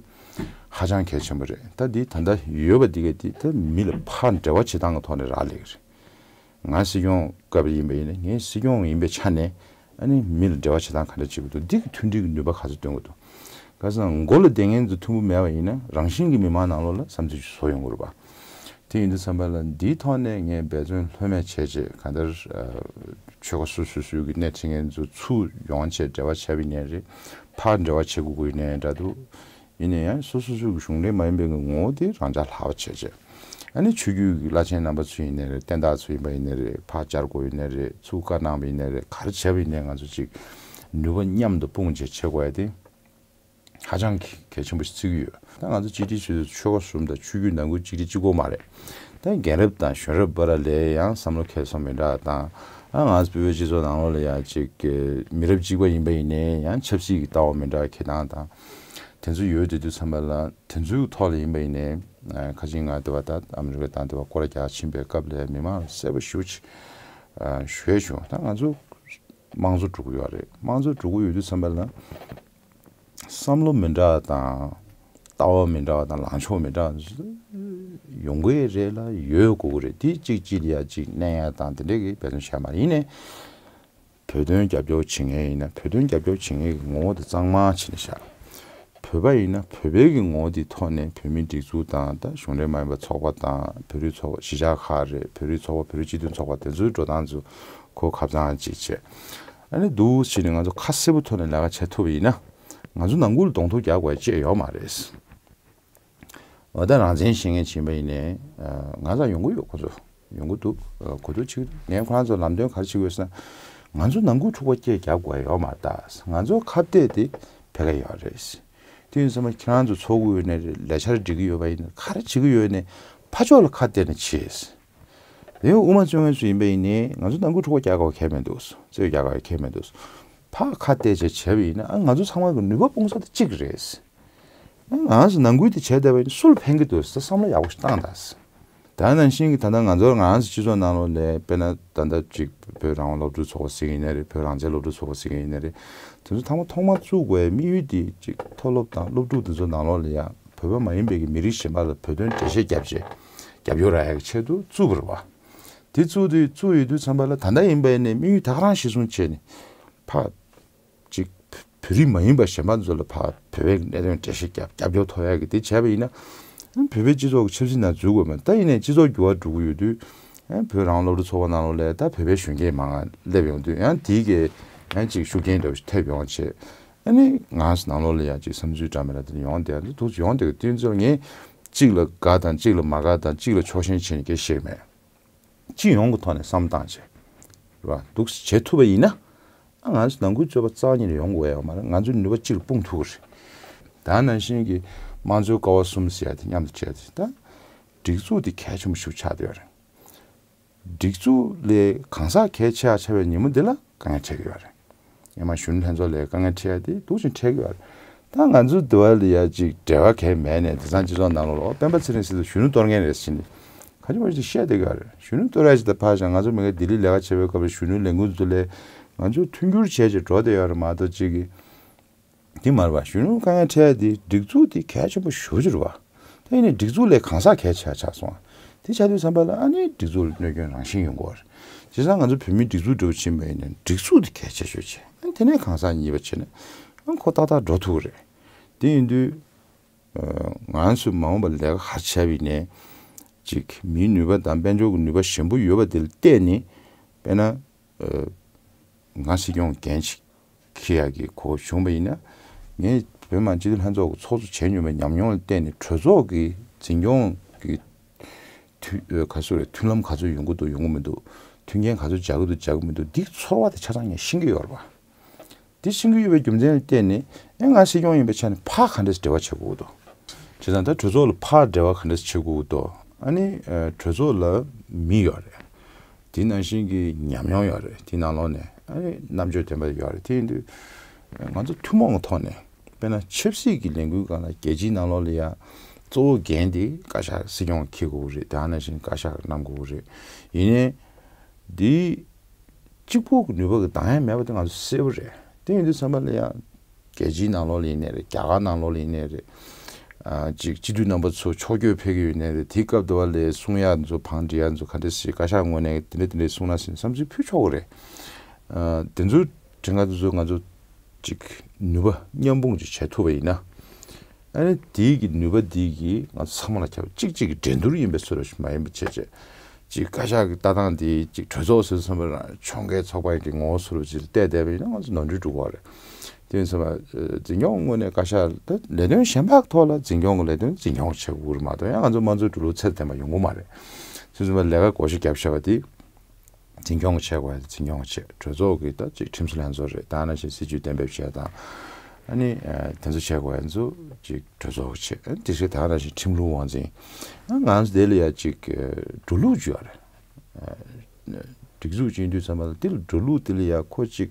ཧ་ཅང་གལ་ཆེན་པོ་རེད། ད་འདི་ད་ལྟ་ཡོད་པ་འདི་གས་དེ་ད་མི་ལ་ཕར་འབྲེལ་བ་བྱེད་སྟངས་ཀྱི་ཐོག་ནས་རག་ལས་ཀྱི་རེད། ང་སྲིད་སྐྱོང་སྐབས་ཡིན་པ་ཡིན་ན་ངས་སྲིད་སྐྱོང་ཡིན་པའི་ཆ་ནས་ཨ་ནི་མི་ལ་འབྲེལ་བ་བྱེད་སྟངས་ག་འདྲ་བྱེད་དགོས་འདུག་འདི་གི་མཐུན་སྒྲིལ་གྱི་ནུས་པ་ག་ཚོད་འདོན་དགོས་འདུག་ག་ཟེར་ན་མགོ་ལ་བསྡད་མཁན་ཚོ་མཐུན་པོ་མེད་པ་ཡིན་ན་རང་བཞིན་གྱིས་མི་མང་ནང་ལོགས་ལ་བསམ་ཚུལ་ཞིག་བཟོ་ཡོང་གི་རེད་པ། དེ་ཡིན་དུས་ཙམ་པ་ལ་འདིའི་ཐོག་ནས་ངས་འབད་བརྩོན་ལྷོད་མེད་བྱས་བྱས་གང་ལྟར་ཆོལ་ཁ་སོ་སོ་སོའི་གི་སྣེ་ཁྲིད་མཁན་ཚོ་ཚུར་ཡོང་བྱས་འབྲེལ་བ་བྱས་པ་ཡིན་ནའི་རེད། ཕར་འབྲེལ་བ་བྱེད་དགོས་ཀྱི་ཡིན་ནའི་འདྲ་འདུག་ཡིན་ན་ཡང་སོ་སོ་སོ་གི་གཞུང་འབྲེལ་མ་ཡིན་པའི་ངོ་བོ་དེ་རང་འཇགས་ལྷག་པ་བྱས་བྱས། ཨ་ནི་ཆོས་བརྒྱུད་ཀྱི་བླ་ཆེན་རྣམ་པ་ཚོ་ཡིན་ནའི་རེད། བསྟན་བདག་ཚོ་ཡིན་པ་ཡིན་ནའི་རེད། ཕར་བཅར་དགོས་ཡིན་ནའི་རེད། ཚུར་བཀའ་གནང་བ་ཡིན་ནའི་རེད། ག་རེ་བྱས་པ་ཡིན་ནའི་ང་ཚོ་ཅིག་ནུས་པ་མཉམ་དུ་སྤུངས་བྱས་བྱེད་དགོས་ཡ་དེ་ཧ་ཅང་གི་གལ་ཆེན་པོ་ཞིག་བརྩི་གི་ཡོད། ད་ང་ཚོ་གཅིག་སྒྲིལ་བྱེད་དུས་ཆོལ་ཁ་གསུམ་དང་ཆོས་བརྒྱུད་ནང་ཁུལ་གཅིག་སྒྲིལ་གཅིག་པོ་མ་རེད། ད་རྒན་རབས་དང་གཞོན་རབས་བར་ལ་ཡང་བསམ་བློ་ཁྱད་སོང་མི་འདྲ་བ་དང་། ཨ་ང་ཚོ་བོད་པའི་སྤྱི་ཚོགས་ནང་ལོགས་ལ་ཡང་ཅིག་མི་རབས་གཅིག་པ་ཡིན་པ་ཡིན་ནའི་ཡང་ཆབ་སྲིད་ཀྱི་ལྟ་བ་མི་འདྲ་བ་འཁྱེར་སྟངས་དང་། དེ་ཚོ་ཡོད་དེ་དུས་ཙམ་པ་ལ་དེ་ཚོའི་ཐོག་ལ་ཡིན་པ་ཡིན་ནའི་ཁ་ཅིག་ང་དེ་བ་ད་ཨ་མི་རི་ཀ་དང་དེ་བ་སྐོར་ར་རྒྱག་ཕྱིན་པའི་སྐབས་ལ་མི་མང་ལ་གསལ་པོ་ཞེ་པོ་ཅིག་ཞུས་བྱུང་། ད་ང་ཚོ་དམངས་གཙོ་འགྲོ་གི་ཡོད་རེད། དམངས་གཙོ་འགྲོ་གི་ཡོད་དུས་ཙམ་པ་ལ་བསམ་བློ་མི་འདྲ་བ་དང་ལྟ་བ་མི་འདྲ་བ་དང་ལངས་ཕྱོགས་མི་འདྲ་བ་ཡོང་གི་རེད་ལ་ཡོད་དགོས་ཀྱི་རེད། དེ་གཅིག་གཅིག་ལ་ཡ་གཅིག་གནས་ཡ་དང་དེ་འདྲས་ཀྱི་འབད་བརྩོན་བྱས་མ་རེད། ཡིན་ནའི་བོད་དོན་རྒྱབ་སྐྱོར་བྱེད་མཁན་ཡིན་ན་བོད་དོན་རྒྱབ་སྐྱོར་བྱེད་མཁན་གྱི་ངོ་བོ་དེ་གཙང་མ་བྱས་ནས་བཞག་བོད་པ་ཡིན་ན་བོད་པའི་གི་ངོ་བོ་དེའི་ཐོག་ནས་བོད་མིའི་སྒྲིག་འཛུགས་དང་ད་གཞུང་འབྲེལ་མ་ཡིན་པ་ཚོགས་པ་དང་བོད་རིགས་ཚོགས་པ་གཞིས་ཆགས་ཁག་རེད། བོད་རིགས་ཚོགས་པ་བོད་རིགས་སྤྱི་མཐུན་ཚོགས་པ་དེ་ཚོའི་འགྲོ་སྟངས་ཚོ་གོ་ཁ་ཚང་ཅིག་བྱས། ཨ་ནི་འདུག་བྱས་ནས་ང་ཚོ་ཁ་གསལ་པོ་ཐོག་ནས་ལས་ཀ་བྱེད་ཐུབ་པ་ཡིན་ན་ང་ཚོ་ནང་ཁུལ་གདོང་ཐུག་རྒྱག་དགོས་ཅེས་ཡོད་མ་རེད། འོ་ད་རང་བཙན་བཤད་མཁན་བྱིན་པ་ཡིན་ནའི་ང་ཚོ་ཡོང་གི་ཡོད། ཁོ་ཚོ་ཡོང་གི་འདུག་གོ་ཐུག་ཅིག་ངས་ཁོ་རང་ཚོ་ལམ་སྟོན་ག་རེ་བྱེད་དགོས་ཟེར་ན་ང་ཚོ་ནང་ཁུལ་འཁྲུག་པ་སྐད་རྒྱག་དགོས་ཡོད་མ་རེད། ད་ང་ཚོ་ཁ་གཏད་དེ་ཕ་གི་ཡོད་རེད། དེ་ཡིན་ཙང་ཁྱེད་རང་ཚོ་ཚོགས་དགོས་ཡོད་ནའི་རེད། ལས་འཆར་སྒྲིག་གི་ཡོད་པ་ཡིན་ན་ག་རེ་བྱེད་ཀྱི་ཡོད་ནའི་ཕར་ཕྱོགས་ལ་ཁ་གཏད་ནས་བྱེད། དེ་ཡང་དབུ་མ་བཙོན་མཁན་ཚོ་ཡིན་པ་ཡིན་ནའི་ང་ཚོ་ནང་ཁུལ་འཁྲུག་པ་རྒྱག་དགོས་ཁེལ་མི་འདུག་རྩོད་རྒྱག་དགོས་ཁེལ་མི་འདུག་ཕར་ཁ་གཏད་བྱས་བྱས་པ་ཡིན་ན་ཨ་ང་ཚོ་ཚང་མ་གི་ནུས་པ་སྤུངས་ས་དེ་གཅིག་རེད། ང་ཚོ་ནང་ཁུལ་དེ་བྱས་བསྡད་པ་ཡིན་ན་སུ་ལ་ཕན་གི་འདུག་ཟེར་བསམ་བློ་ཡག་པོ་ཞིག་བཏང་དང་། ད་ནང་བཞིན་གྱི་ད་ལྟ་ང་ཚོ་ང་རང་ཚོ་སྤྱི་ཚོགས་ནང་ལོགས་ལ་དཔེར་ན་ད་ལྟ་ཅིག་བོད་རང་དབང་སློབ་ཕྲུག་ཚོགས་པ་ཟེར་གྱི་ཡིན་ན་རེད། བོད་རང་བཙན་སློབ་ཕྲུག་ཚོགས་པ་ཟེར་གྱི་ཡིན་ན་རེད། དེ་ཚོ་ཐོག་མ་ཐོག་མ་བཙུགས་དགོས་དམིགས་ཡུལ་དེ་ཅིག་མཐོ་སློབ་དང་སློབ་ཕྲུག་དེ་ཚོ་ནང་ལོགས་ལ་ཡང་བོད་པ་མ་ཡིན་པའི་གི་མི་རིགས་གཞན་པ་ལ་བོད་དོན་འགྲེལ་བཤད་རྒྱབ་བྱས་རྒྱབ་སྐྱོར་རག་ཡག་གི་ཆེད་དུ་བཙུགས་པ་རེད་བ། དེ་བཙུགས་དུས་བཙུགས་ཡོད་དུས་ཙམ་པ་ལ་ད་ལྟ་ཡིན་པ་ཡིན་ནའི་དམིགས་ཡུལ་ད་ག་རང་གཞིར་བཟུང་བྱས་ནས་ཕར་ཅིག་བོད་རིགས་མ་ཡིན་པ་གཞན་པ་ཚོ་ལ་ཕར་བོད་པའི་གནད་དོན་འགྲེལ་བཤད་རྒྱབ་རྒྱབ་སྐྱོར་ཐོབ་ཡག་གི་དེ་བྱས་པ་ཡིན་ན། བོད་པའི་སྤྱི་ཚོགས་ཀྱི་ཆབ་སྲིད་ནང་འཛུལ་དགོས་མེད། ད་ཡིན་ནའི་སྤྱི་ཚོགས་འགྱུར་བ་འགྲོ་གི་ཡོད་དུས། བོད་རང་དབང་སློབ་ཕྲུག་ཚོགས་པ་ནང་ལོགས་ལ་ད་བོད་པའི་གཞོན་སྐྱེས་མང་ང་སླེབས་ཡོང་དུས་ཡང་དེའི་གི་ཡང་ཅིག་ཤུགས་རྐྱེན་འདྲ་བོ་ཞིག་ཐེབས་ཡོང་བྱས། ཨ་ནི་ང་ཚོ་ནང་ལོགས་ལ་ཡང་ཅིག་བསམ་ཚུལ་འདྲ་མི་འདྲ་དེ་ཡོང་བསྡད་ཡ་འདུག་ཡོང་བསྡད་ཀྱི་དུས་ཚོད་ངས་གཅིག་ལ་དགའ་དང་གཅིག་ལ་མ་དགའ་དང་གཅིག་ལ་ཕྱོགས་ཞེན་བྱས་ནས་སྐད་ཆ་བཤད་མེད། སྤྱི་ཡོངས་ཀྱི་ཐོག་ནས་བསམ་བློ་བཏང་བྱས། རེད་བ། འདུག་བྱེད་ཐུབ་པ་ཡིན་ན། ཨ་ང་ཚོ་ནང་ཁུལ་རྩོད་པ་རྩ་བ་ཉིད་ནས་ཡོང་དགོས་ཡ་ཡོད་མ་རེད། ང་ཚོའི་ནུས་པ་གཅིག་ལ་སྤུངས་ཐུབ་ཀྱི་རེད། ད་ནང་བཞིན་གྱི་དམངས་གཙོའི་ཀ་བ་གསུམ་ཟེར་ཡ་དེ་མཉམ་དུ་བྱས་ཏེ་ད། སྒྲིག་འཛུགས་དེ་གལ་ཆེན་པོ་ཞིག་ཆགས་བསྡད་ཡོད་རེད། སྒྲིག་འཛུགས་ལས་གང་ཟག་གལ་ཆེ་བ་ཆགས་པའི་ཉིན་མོ་འདི་ལ་དཀའ་ངལ་འཕྲད་ཀྱི་ཡོད་རེད། ཡང་མ་གཞོན་ནུ་ལྷན་ཚོགས་ལས་དཀའ་ངལ་འཕྲད་ཡ་དེ་འདུག་ཅིང་འཕྲད་ཀྱི་ཡོད་རེད། ད་ང་ཚོ་འདི་བ་ལ་ཡ་ཅིག་འབྲེལ་བ་གང་ཡང་མེད་ནས་དེང་སང་སྤྱི་ཚོགས་ནང་ལོགས་ལ་སྤེན་པ་ཚེ་རིང་ཟེར་དུས་གཞོན་ནུ་གཏོར་མཁན་རེད་ཟེར་ནས་ག་ཅི་མ་ཅིག་བཤད་བསྡད་ཀྱི་ཡོད་རེད། གཞོན་ནུ་གཏོར་ཡ་ཅིག་ད་ཕར་བཞག་ང་ཚོ་མི་སྒེར་ལྡི་ལི་ལས་ཀ་བྱེད་པའི་སྐབས་ལ་གཞོན་ནུ་ལས་འགུལ་ཚོ་ལས་ང་ཚོ་མཐུན་འགྱུར་བྱས་བྱས་འགྲོ་བསྡད་ཡོད་རེད་མ་གཏོགས་ཅིག་གི་དེ་མ་རེད་བ། གཞོན་ནུ་དཀའ་ངལ་འཕྲད་ཡ་དེ་སྒྲིག་འཛུགས་དེ་གལ་ཆེན་པོ་ཞེ་པོ་ཅིག་རེད་བ། ད་ཡིན་ནའི་སྒྲིག་འཛུགས་ལས་གང་ཟག་གལ་ཆེ་བ་ཆགས་སོང་བ། དེ་ཆགས་དུས་ཙམ་པ་ལ་ཨ་ནི་སྒྲིག་འཛུགས་ལ་གནོད་སྐྱོན་རང་བཞིན་ཡོང་གི་ཡོད་རེད། བྱས་ཙང་ང་ཚོ་བོད་མིའི་སྒྲིག་འཛུགས་འདྲ་བོ་ཕྱིན་པ་ཡིན་ན་སྒྲིག་འཛུགས་དེ་གལ་ཆེ་ཤོས་བྱས། ཨ་ནི་དེ་ནས་གང་ཟག་གཉིས་པ་བྱས་ན་ཨ་ནི་ཁོ་ཏག་ཏག་འགྲོ་ཐུབ་ཀྱི་རེད། དེ་ཡིན་དུས་ང་ཚོས་མ་འོངས་པར་ལས་ཀ་ག་རེ་བྱས་པ་ཡིན་ནའི་ཅིག་མིའི་ནུས་པ་དང་དཔལ་འབྱོར་གྱི་ནུས་པ་ཞན་པོ་ཡོད་པ་དེ་ལ་བལྟས་ནས་དཔེར་ན། ང་སྲིད་སྐྱོང་འགན་ཅིག་འཁྱེར་ཡག་གི་གོ་སྐབས་བྱུང་བ་ཡིན་ན། ངས་བོད་མི་མང་སྤྱི་འཐུས་ལྷན་ཚོགས་ཀྱི་ཚོགས་གཙོ་བྱས་མྱོང་བའི་ཉམས་མྱོང་ལ་བརྟེན་ནས་གྲོས་ཚོགས་ཀྱི་འཛིན་སྐྱོང་གི་མཐུན་ཨ་ག་ཚོད་རེད། མཐུན་ལམ་ག་ཚོད་ཡོང་གི་འདུག་ཡོང་གི་མི་འདུག་མཐུན་རྐྱེན་ག་ཚོད་སྦྱར་གི་འདུག་སྦྱར་གི་མི་འདུག་འདི་ཚོར་བ་དེ་ཆ་ཚང་ངས་ཤེས་ཀྱི་ཡོད་རེད་པ། འདི་ཤེས་ཀྱི་ཡོད་པའི་རྒྱུ་མཚན་ལ་བརྟེན་ནས་ཨེ་ང་སྲིད་སྐྱོང་ཡིན་པའི་ཆ་ནས་ཕར་ག་འདྲས་འབྲེལ་བ་བྱེད་དགོས་ཀྱི་འདུག་བྱས་ཙང་ད་གྲོས་ཚོགས་ལ་ཕར་འབྲེལ་བ་ག་འདྲས་བྱེད་དགོས་ཀྱི་འདུག་ཨ་ནི་ཨ་གྲོས་ཚོགས་ལ་མི་ཡོད་རེད། དེ་ནང་བཞིན་གྱི་ཉམས་མྱོང་ཡོད་རེད། དེ་ནང་ལོགས་ནས་ཨ་ནི་རྣམ་དཔྱོད་ལྡན་པ་ཡོད་རེད། དེ་ཡིན་དུས་ང་ཚོ་ཐུན་མོང་གི་ཐོག་ནས་དཔེར་ན་ཆབ་སྲིད་ཀྱི་ལས་འགུལ་སྒང་ལ་རྒྱལ་སྤྱིའི་ནང་ལོགས་ལ་ཡང་གཙོ་བོ་འགན་དེ་བཀའ་ཤག་སྲིད་སྐྱོང་འཁྱེར་དགོས་ཀྱི་རེད། དེ་ནང་བཞིན་བཀའ་ཤག་གིས་བསྣམས་དགོས་ཀྱི་རེད། ཡིན་ནའི་འདི་གཅིག་པོ་གི་ནུས་པ་གི་འདང་ཡ་མེད་པ་དེ་ང་ཚོ་གསལ་པོ་རེད། དེ་ཡིན་དུས་ཙམ་པ་ལ་ཡང་རྒྱལ་སྤྱིའི་ནང་ལོགས་ལ་ཡིན་ནའི་རེད། རྒྱ་གར་ནང་ལོགས་ལ་ཡིན་ནའི་རེད། ཨ་ཅིག་སྤྱི་འཐུས་རྣམ་པ་ཚོ་ཕྱོགས་བསྐྱོད་ཕེབས་ཀྱི་ཡོད་ནའི་རེད། དེའི་སྐབས་དུ་བ་ལས་གསུང་ཡ་ཚོ་བང་སྒྲིག་ཡ་ཚོ་ག་འདྲ་ཞིག་བཀའ་ཤག་ངོས་ནས་དེ་འདྲ་དེ་འདྲ་གསུང་ན་ཟིན་བསམ་ཚུལ་ཕུལ་ཆོག་གི་རེད། ཨ་དེ་ཚོའི་གྲས་ཁ་དེ་ཚོ་ང་ཚོ་ཅིག་ནུས་པ་མཉམ་སྤུངས་ཅིག་བྱས་ཐུབ་པ་ཡིན་ན། ཨ་ནི་དེའི་གི་ནུས་པ་དེའི་གི་ང་ཚོ་ཚང་མ་ལ་ཁྱབ་གཅིག་གཅིག་གི་འགྲན་བསྡུར་ཡིན་པའི་ཚུལ་ལ་མ་ཡིན་པ་བྱས་བྱས། ཅིག་བཀའ་ཤག་གི་ལྟ་སྟངས་དེ་ཅིག་གྲོས་ཚོགས་ཟེར་བསམ་པ་རང་ཕྱོགས་འགལ་ཚོགས་པ་ཡི་གི་ངོ་བོ་ཚུལ་ལ་ཅིག་བལྟས་བསྡད་པ་ཡིན་ན་ང་ཚོ་ནོར་འཁྲུལ་འགྲོ་གི་རེད། དེ་ཡིན་ཙང་འཛིན་སྐྱོང་ངོས་ནས་བཀའ་ཤག་ད་ལས་དོན་གཞན་པ་ཐོག་ལ་འཛིན་སྐྱོང་གི་ལས་དོན་འཛིན་སྐྱོང་བྱེད་དགོས་རེད་མ་གཏོགས་ཡང་ང་ཚོ་དམངས་གཙོའི་འགྲོ་ལུགས་ཚད་ལྡན་པ་ཡོང་གི་མ་རེད། དེ་ཡིན་ཙང་ལས་ཀ་བགོ་བཤའ་བརྒྱབ་བཞག་པ་དེ། འཛིན་སྐྱོང་བྱེད་དགོས་ཡ་འཛིན་སྐྱོང་བྱེད། གྲོས་ཚོགས་ཀྱི་ད་ཅིག་ཁྲིམས་སྲོལ་ལྷན་ཚོགས་རེད། ད་ནང་བཞིན་སྲིད་ཇུས་གཏན་འབེབས་བྱེད་དང་། ཨ་ནི་ཨ་དེ་ཚོ་བྱེད་དགོས་ཡ་ཚོ་ཅིག་གྲོས་ཚོགས་ཀྱིས་བྱེད། ཨ་དེ་ཚོ་ད་ནང་བཞིན་ཁྲིམས་ལུགས་དབང་འཛིན། ཨ་ང་ཚོ་དེ་ལ་ཡ་ཅིག་འགྲོ་ལུགས་ཅིག་ཡོད་རེད། ཨ་སྒྲིག་འཛུགས་ཅིག་ཡིན་དུས་ཙམ་པ་ལ་དེ་ལ་འགྲོ་ལུགས་དེ་ལ་ཡ་ཁོ་ཅིག་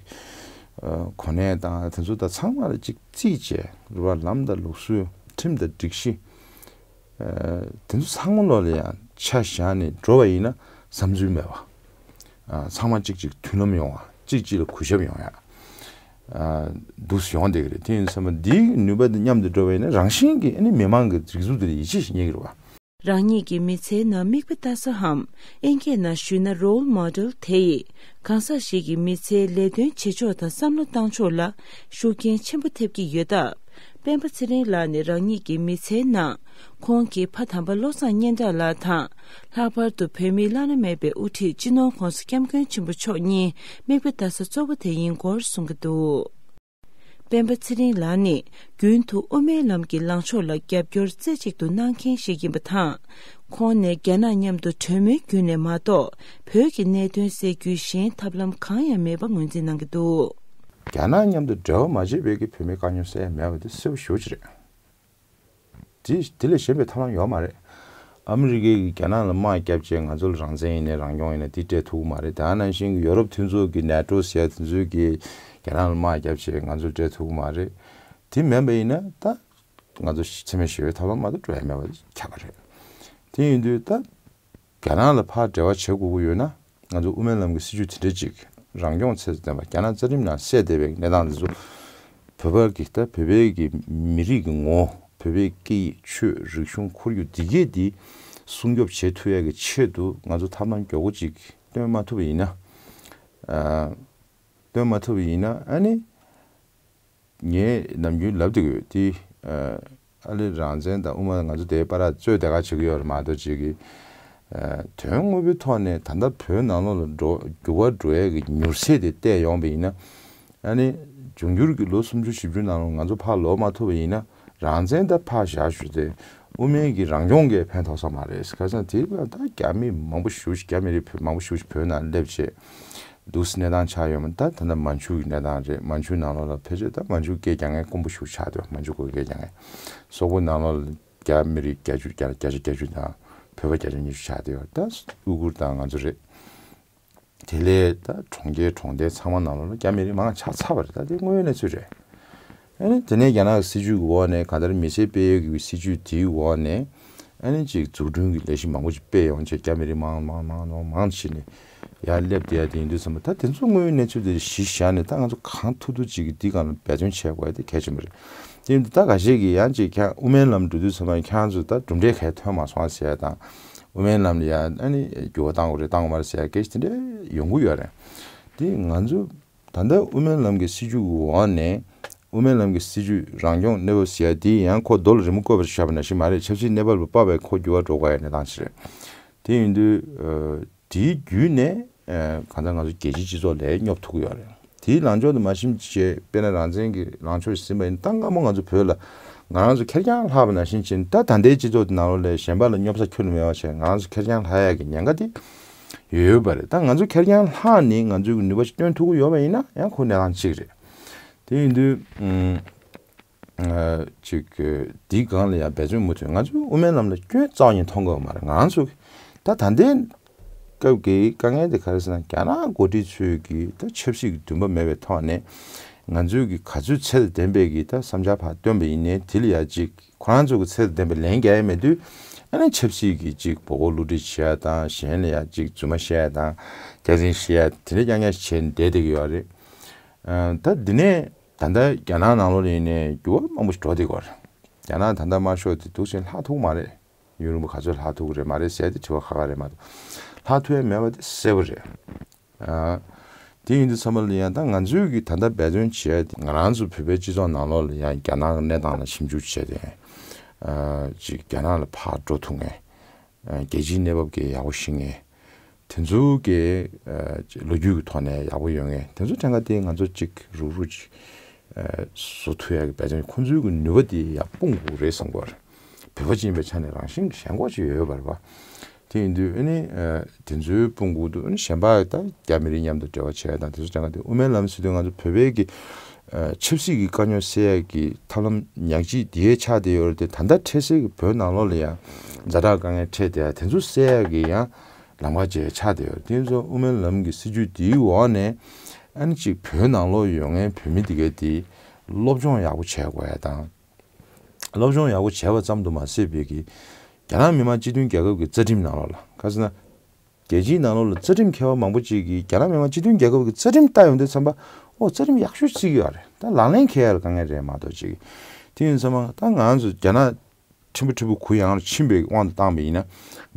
ཨ་གོ་གནས་དང་དེ་ཚོ་ད་ཚང་མ་ལ་ཅིག་རྩིས་བྱས་རེད་བ། ལམ་དང་ལུགས་སྲོལ། ཁྲིམས་དང་སྒྲིག་གཞི། ཨ་དེ་ཚོ་ཚང་མ་ལོག་ལ་ཡང་ཆ་བཞག་ནས་འགྲོ་བ་ཡིན་ན་བསམ་ཚུལ་མེད་པ། ཨ་ཚང་མ་གཅིག་གཅིག་མཐུན་ལམ་ཡོང་བ། གཅིག་གཅིག་ལ་གུས་ཞབས་ཡོང་ཡ། ཨ་འདུག་སེ་ཡོང་བསྡད་ཀྱི་རེད། དེ་ཡིན་ཙང་འདིའི་ནུས་པ་འདི་མཉམ་དུ་འགྲོ་བ་ཡིན་ན་རང་བཞིན་གྱིས་ཨ་ནི་མི་མང་གི་སྒྲིག་འཛུགས་དེ་ལ་ཡིད་ཆེས་ཤིག་རྙེད་ཀྱི་རེད་བ། རང་ཉིད་ཀྱི་མི་ཚེའི་ནང་མིག་དཔེ་ལྟ་ས་འམ། ཨིན་སྐད་ནང་ཞུས་ན་role model དེ་ཡིས་གང་ཟག་ཞིག་གི་མི་ཚེའི་ལས་དོན་བྱེད་ཕྱོགས་དང་བསམ་བློ་བཏང་ཕྱོགས་ལ་ཤུགས་རྐྱེན་ཆེན་པོ་ཐེབས་ཀྱི་ཡོད་སྟབས། སྤེན་པ་ཚེ་རིང་ལགས་ནི་རང་ཉིད་ཀྱི་མི་ཚེའི་ནང་ཁོང་གི་ཕ་དམ་པ་བློ་བཟང་སྙན་གྲགས་ལགས་དང་། ལྷག་པར་དུ་བོད་མིའི་བླ་ན་མེད་པའི་དབུ་ཁྲིད་སྤྱི་ནོར་༸གོང་ས་༸སྐྱབས་མགོན་ཆེན་པོ་མཆོག་གཉིས་མིག་དཔེ་ལྟ་ས་གཙོ་བོ་དེ་ཡིན་སྐོར་གསུང་གི་འདུག་སྤེན་པ་ཚེ་རིང་ལགས་ནི་རྒྱུན་དུ་དབུ་མའི་ལམ་གྱི་ལངས་ཕྱོགས་ལ་རྒྱབ་སྐྱོར་རྩེ་གཅིག་ཏུ་གནང་མཁན་ཞིག་ཡིན་པ་དང་། ཁོང་ནས་རྒྱ་ནག་མཉམ་དུ་གྲོས་མོལ་བརྒྱུད་ནས་མ་གཏོགས་བོད་ཀྱི་གནད་དོན་སེལ་རྒྱུའི་གཞན་ཐབས་ལམ་གང་ཡང་མེད་པ་ངོས་འཛིན་གནང་གི་འདུག་རྒྱ་ནག་མཉམ་དུ་འབྲེལ་བ་མ་བྱས་པའི་གི་བོད་མིའི་དཀའ་རྙོག་སེལ་ཡ་མེད་པ་དེ་གསལ་པོ་ཞེ་པོ་ཅིག་རེད། དེ་དེ་ལས་གཞན་པའི་ཐབས་ལམ་ཡོད་མ་རེད། ཨ་མི་རི་ཀས་རྒྱ་ནག་ལ་དམག་བརྒྱབ་བྱས་ང་ཚོ་ལ་རང་བཙན་ཡིན་ནའི་རང་སྐྱོང་ཡིན་ནའི་དེ་སྤྲད་ཐུབ་ཀྱི་མ་རེད། དེ་ནང་བཞིན་གྱི་ཡོ་རོབ་མཐུན་ཚོགས་ཀྱི་ནེ་ཊོ་ཟེར་ཡ་དེ་ཚོས་ཀྱིས་རྒྱ་ནག་ལ་དམག་བརྒྱབ་བྱས་ང་ཚོ་ལ་སྤྲད་ཐུབ་ཀྱི་མ་རེད། དེ་མིན་པ་ཡིན་ན་ད་ང་ཚོ་འཚེ་མེད་ཞི་བའི་ཐབས་ལམ་མ་གཏོགས་སྤྲོད་ཡ་མེད་པ་ཁྱབ་པ་རེད། དེ་ཡིན་དུས་ད་ རྒྱ་ནག་ལ་ཕར་འབྲེལ་བ་བྱེད་དགོས་ཀྱི་ཡོད་ན། ང་ཚོ་དབུ་མའི་ལམ་གྱི་སྲིད་བྱུས་དེ་འདྲ་ཅིག་རང་སྐྱོང་ཚད་ལྡན་པ་རྒྱ་ནག་རྩ་ཁྲིམས་ནང་གསལ་བསྡད་པའི་གནས་སྟངས་འདི་ཚོ་བོད་པ་གི་ད་བོད་པའི་གི་མི་རིགས་ཀྱི་ངོ་བོ། བོད་པའི་སྐད་ཡིག་ཆོས་རིག་གཞུང་ཁོར་ཡུག་འདི་གས་འདི་སྲུང་སྐྱོབ་བྱེད་ཐུབ་ཡ་གི་ཆེད་དུ་ང་ཚོ་ཐབས་ལམ་མགྱོགས་པོ་ཅིག་སྟོན་མ་ཐུབ་པ་ཡིན་ན། ཨ། སྟོན་མ་ཐུབ་པ་ཡིན་ན་ཨ་ནི། ངས་ནམ་རྒྱུན་ལབ་བསྡད་ཀྱི་ཡོད་དེ། ཨ་ལེ་རང་བཙན་དང་དབུ་མ་ང་ཚོ་དེའི་བར་རྩོད་དེ་ག་བྱེད་ཀྱི་ཡོད་རེད་མ་གཏོགས་ཅིག་གི། དོན་དངོས་པོའི་ཐོག་ནས་ད་ལྟ་བོད་ནང་ལོགས་ལ་འགྲོ་འགྱུར་བ་འགྲོ་ཡས་ཀྱི་མྱུར་ཚད་དེ་བལྟས་ཡོང་བ་ཡིན་ན། ཨ་ནི་འབྱུང་འགྱུར་གྱི་ལོ་སུམ་ཅུ་བཞི་བཅུ་ནང་ལོགས་ང་ཚོ་ཕར་ལོག་མ་ཐུབ་པ་ཡིན་ན་རང་བཙན་ད་ཕར་བཞག་ཞུ་སྟེ་དབུ་མའི་གི་རང་སྐྱོང་གི་ཕན་ཐོགས་ས་མ་རེད། ཁ་སང་དེ་ད་རྒྱ་མི་མང་པོ་ཞེ་པོ་ཞིག་རྒྱ་མི་རིགས་མང་པོ་ཞེ་པོ་ཞིག་བོད་ནང་སླེབས་བྱས། འདུག་སེ་གནས་སྟངས་ཆགས་ཡོད་མ་ད་ད་ལྟ་མན་ཇུ་གི་གནས་སྟངས་རེད། མན་ཇུ་ནང་ལོགས་ལ་ཕལ་ཆེར་ད་མན་ཇུ་སྐད་རྒྱག་མཁན་དཀོན་པོ་ཞིག་ཆགས་བསྡད་ཡོད། མན་ཇུ་གི་སྐད་རྒྱག་མཁན་སོག་པོ་ནང་ལོགས་ལ་རྒྱ་མི་རིགས་བརྒྱད་ཅུ་བརྒྱ་བརྒྱ་ཆ་བརྒྱད་ཅུ་དང་བོད་པ་བརྒྱ་ཆ་ཉི་ཤུ་ཆགས་བསྡད་ཡོད། ད་ཨུ་གུར་དང་ང་ཚོ་རེད། དེ་ལས་ད་གྲོང་ཁྱེར་གྲོང་རྡལ་ཚང་མ་ནང་ལོགས་ལ་རྒྱ་མི་རིགས་མང་ཆགས་ཚར་བ་རེད། ད་དེ་དངོས་ཡོད་གནས་ཚུལ་རེད། ཨ་ནི་དེ་ནས་རྒྱ་ནག་གི་སྲིད་བྱུས་ཀྱི་འོག་ནས་གང་ལྟར་མི་སེར་སྤེལ་ཡས་ཀྱི་སྲིད་བྱུས་དེའི་འོག་ནས་ཨ་ནི་ཅིག་འཛུགས་སྐྲུན་གྱི་ལས་གཞི་མང་པོ་ཅིག་སྤེལ་ཡོང་བྱས་རྒྱ་མི་རིགས་མང་མང་མང་མང་མང་ཕྱིན་ནས་ཡར་སླེབས་བསྡད་ཡ་དེ་ཡིན་དུས་ཙམ་པ་ད་དེ་ཚོ་དངོས་ཡོད་གནས་ཚུལ་དེ་གཞི་བཞག་ནས་ད་ང་ཚོ་གང་ཐུབ་ཐུབ་ཅིག་གིས་འདི་སྒང་ལ་འབད་བརྩོན་བྱེད་དགོས་ཡ་དེ་གལ་ཆེན་པོ་རེད། དེ་ཡིན་དུས་ད་འགའ་ཤས་ཀྱིས་ཡང་ཅིག་ཁྱེད་དབུ་མའི་ལམ་འགྲོ་དུས་ཙམ་པ་ཁྱེད་རང་ཚོ་ད་གྲུབ་འབྲས་ག་ཐོན་མ་སོང་ཟེར་ཡ་དང་། དབུ་མའི་ལམ་ལ་ཡ་ཨ་ནི་འགྱུར་བ་བཏང་དགོས་རེད་བཏང་དགོས་མ་རེད་ཟེར་ཡ་སྐད་ཆ་དེ་འདྲ་ཡོང་གི་ཡོད་རེད། དེ་ང་ཚོ་ད་ལྟ་དབུ་མའི་ལམ་གྱི་སྲིད་བྱུས་ཀྱི་འོག་ནས་དབུ་མའི་ལམ་གྱི་སྲིད་བྱུས་རང་སྐྱོང་གནས་བབ་ཟེར་ཡ་དེ་ཡང་ཁོ་རྡོ་ལ་རི་མོ་བརྐོས་པ་བཞག་པ་ནང་བཞིན་མ་རེད། ཆབ་སྲིད་གནས་བབ་ལ་དཔག་པའི་ཁོ་འགྱུར་བ་འགྲོ་དགོས་ཡ་གནས་སྟངས་ཤིག་རེད། དེ་ཡིན་དུས་དེའི་བརྒྱུད་ནས་གང་ལྟར་ང་ཚོ་རྒྱལ་སྤྱིའི་སྤྱི་ཚོགས་ལ་སྙོབ་ཐུབ་ཀྱི་ཡོད་རེད། དེའི་ལངས་ཕྱོགས་དེ་མ་ཞིམ་བྱས་དཔེར་ན་རང་བཙན་གྱི་ལངས་ཕྱོགས་ཤིག་ཟིན་པ་ཡིན་ད་སྔ་མོ་ང་ཚོ་བོད་ལ་ང་རང་ཚོ་ཁེར་རྐྱང་ལྷག་པ་ནང་བཞིན་བྱས་ད་ད་ལྟའི་སྤྱི་ཚོགས་དེ་ནང་ལོགས་ལ་གཞན་པ་ལ་སྙོབ་ས་ཁྱོན་ནས་མེད་པ་བྱས་ང་རང་ཚོ་ཁེར་རྐྱང་ལྷག་ཡ་གི་ཉེན་ཁ་དེ་ཡོད་ཡོད་པ་རེད། ད་ང་ཚོ་ཁེར་རྐྱང་ལྷག་ནས་ང་ཚོའི་གི་ནུས་པ་ཞིག་བཏོན་ཐུབ་ཀྱི་ཡོད་པ་ཡིན་ན་ཡང་ཁོ་གནས་སྟངས་གཅིག་རེད། དེ་ཡིན་དུས་ཨ་ཅིག་འདི་སྒང་ལ་ཡང་འབད་བརྩོན་མུ་མཐུད་ང་ཚོའི་དབུ་མའི་ལམ་ལ་སྐྱོན་རྩ་བ་ཉིད་མཐོང་གི་ཡོད་མ་རེད། ང་རང་ཚོ་ད་ད་ལྟའི་སྐབས་ཀྱི་དཀའ་ངལ་དེ་ག་རེ་ཟེར་ན་རྒྱ་ནག་འགོ་ཁྲིད་ཚོས་ཀྱི་ད་ཆབ་སྲིད་ཀྱི་འདུན་པ་མེད་པའི་ཐོག་ནས་ང་ཚོས་ཀྱི་ག་ཚོད་ཚད་ལྡན་པའི་གི་ད་བསམ་འཆར་ཕར་བཏོན་པ་ཡིན་ནའི་དེ་ལ་ཡ་ཅིག་ཁོ་རང་ཚོ་གི་ཚད་ལྡན་པའི་ལན་རྒྱག་ཡ་མེད་དུས་ཨ་ནི་ཆབ་སྲིད་ཀྱི་ཅིག་འབོད་སྐུལ་བསླུ་བྲིད་བྱེད་ཡ་དང་གཞན་ལ་ཡ་ཅིག་རྫུན་མ་བཤད་ཡ་དང་སྐྱག་རྫུན་བཤད་ཡ་དེ་འདྲ་རྐྱང་རྐྱང་ཞིག་བྱས་ནས་བསྡད་བསྡད་ཀྱི་ཡོད་རེད། ད་འདི་ནས་ད་ལྟ་རྒྱ་ནག་ནང་ལོགས་ལ་ཡིན་ནའི་འགྱུར་བ་མང་པོ་ཞིག་འགྲོ་བསྡད་ཀྱི་ཡོད་རེད། རྒྱ་ནག་ད་ལྟ་དམར་ཤོག་དེ་འདུག་བྱས་ལྷག་ཐུབ་མ་རེད། ཡུན་རིང་པོ་ག་ཚོད་ལྷག་ཐུབ་ཀྱི་རེད་མ་རེད་ཟེར་ཡ་དེ་དྲི་བ་ཁག་ཁག་རེད་མ་གཏོགས་ལྷག་ཐུབ་ཡ་མེད་པ་དེ་གསལ་པོ་རེད། ཨ། དེ་ཡིན་དུས་ཚང་མ་ལ་ཡང་ད་ང་ཚོས་ཀྱི་ད་ལྟ་འབད་བརྩོན་བྱས་ཏེ་ང་རང་ཚོ་བོད་པའི་སྤྱི་ཚོགས་ནང་ལོགས་ལ་ཡང་རྒྱ་ནག་གི་གནས་སྟངས་ལ་ཞིབ་འཇུག་བྱས་ཏེ། ཨ། ཅིག་རྒྱ་ནག་ལ་ཕར་འགྲོ་ཐུབ་མཁན། ཨ། རྒྱལ་སྤྱིའི་གནས་བབ་ཀྱི་ཡག་པོ་ཤེས་མཁན། དེ་ཚོ་གི་ཨ། ལོ་རྒྱུས་ཀྱི་ཐོག་ནས་ཡག་པོ་ཡོད་མཁན་དེ་ཚོ་ཐད་ཀར་དེ་ང་ཚོ་ཅིག་རུག་རུག་ཅིག་ཨ། བཟོ་ཐུབ་ཡག་གི་འབད་བརྩོན་ཁོང་ཚོའི་གི་ནུས་པ་དེ་ཡར་སྤུངས་དགོས་རེད་བསམ་གྱི་ཡོད་རེད། བོད་པ་ཅིག་ཡིན་པའི་ཆ་ནས་རང་བཞིན་གྱི་ཞེན་ཁོག་ཅིག་ཡོད་ཡོད་པ་རེད་པ། དེ་ཡིན་དུས་ཨ་ནི་ཨ། དེ་ཚོའི་དཔུང་འགུག་ཏུ་ཨ་ནི་གཞན་པ་ད་རྒྱ་མི་རིགས་མཉམ་དུ་འབྲེལ་བ་བྱས་དང་དེ་ཚོ་དྲན་ག་དེ་དབུ་མའི་ལམ་ཟེར་དུས་ང་ཚོ་བོད་པའི་གི་ཨ། ཆབ་སྲིད་ཀྱི་དཀའ་རྙོག་སེལ་ཡག་གི་ཐབས་ལམ་ཉག་གཅིག་དེ་ཆགས་བསྡད་ཡོད་རེད་དེ་ད་ལྟ་འཕྲལ་སེལ་གྱི་བོད་ནང་ལོགས་ལ་ཡང་ཛ་དྲག་དཀའ་ངལ་འཕྲད་བསྡད་ཡ་དེ་ཚོ་སེལ་ཡག་གི་ཡང་ལམ་ཁ་ཅིག་ཆགས་བསྡད་ཡོད་རེད། དེ་ཚོ་དབུ་མའི་ལམ་གྱི་སྲིད་བྱུས་དེའི་འོག་ནས་ཨ་ནི་ཅིག་བོད་ནང་ལོགས་ཡོད་མཁན་བོད་མི་དེ་གས་དེ་སློབ་སྦྱོང་ཡག་པོ་བྱེད་དགོས་ཡ་དང་། སློབ་སྦྱོང་ཡག་པོ་བྱས་པ་ཙམ་དུ་མ་ཟད་པའི་གི་རྒྱ་ནག་མི་དམངས་སྤྱི་མཐུན་རྒྱལ་ཁབ་ཀྱི་རྩ་ཁྲིམས་ནང་ལོགས་ལ་ག་ཟེར་ན། རྒྱལ་སྤྱིའི་ནང་ལོགས་ལ་རྩ་ཁྲིམས་མཁས་པ་མང་པོ་ཅིག་གིས་རྒྱ་ནག་མི་དམངས་སྤྱི་མཐུན་རྒྱལ་ཁབ་ཀྱི་རྩ་ཁྲིམས་ལྟ་ཡོང་དུས་ཙམ་པ་ཨོ་རྩ་ཁྲིམས་ཡག་ཤོས་བརྩི་གི་ཡོད་རེད། ད་ལག་ལེན་འཁེལ་ཡ་ལ་དཀའ་ངལ་རེད་མ་གཏོགས་ཅིག་དེ་ཡིན་ཙང་ད་ང་ཚོ་རྒྱ་ནག་ཁྲིམས་དཔོན་ཁྲིམས་དཔོན་གུ་ཡངས་ལ་ཕྱིན་པའི་དབང་དུ་བཏང་པ་ཡིན་ན་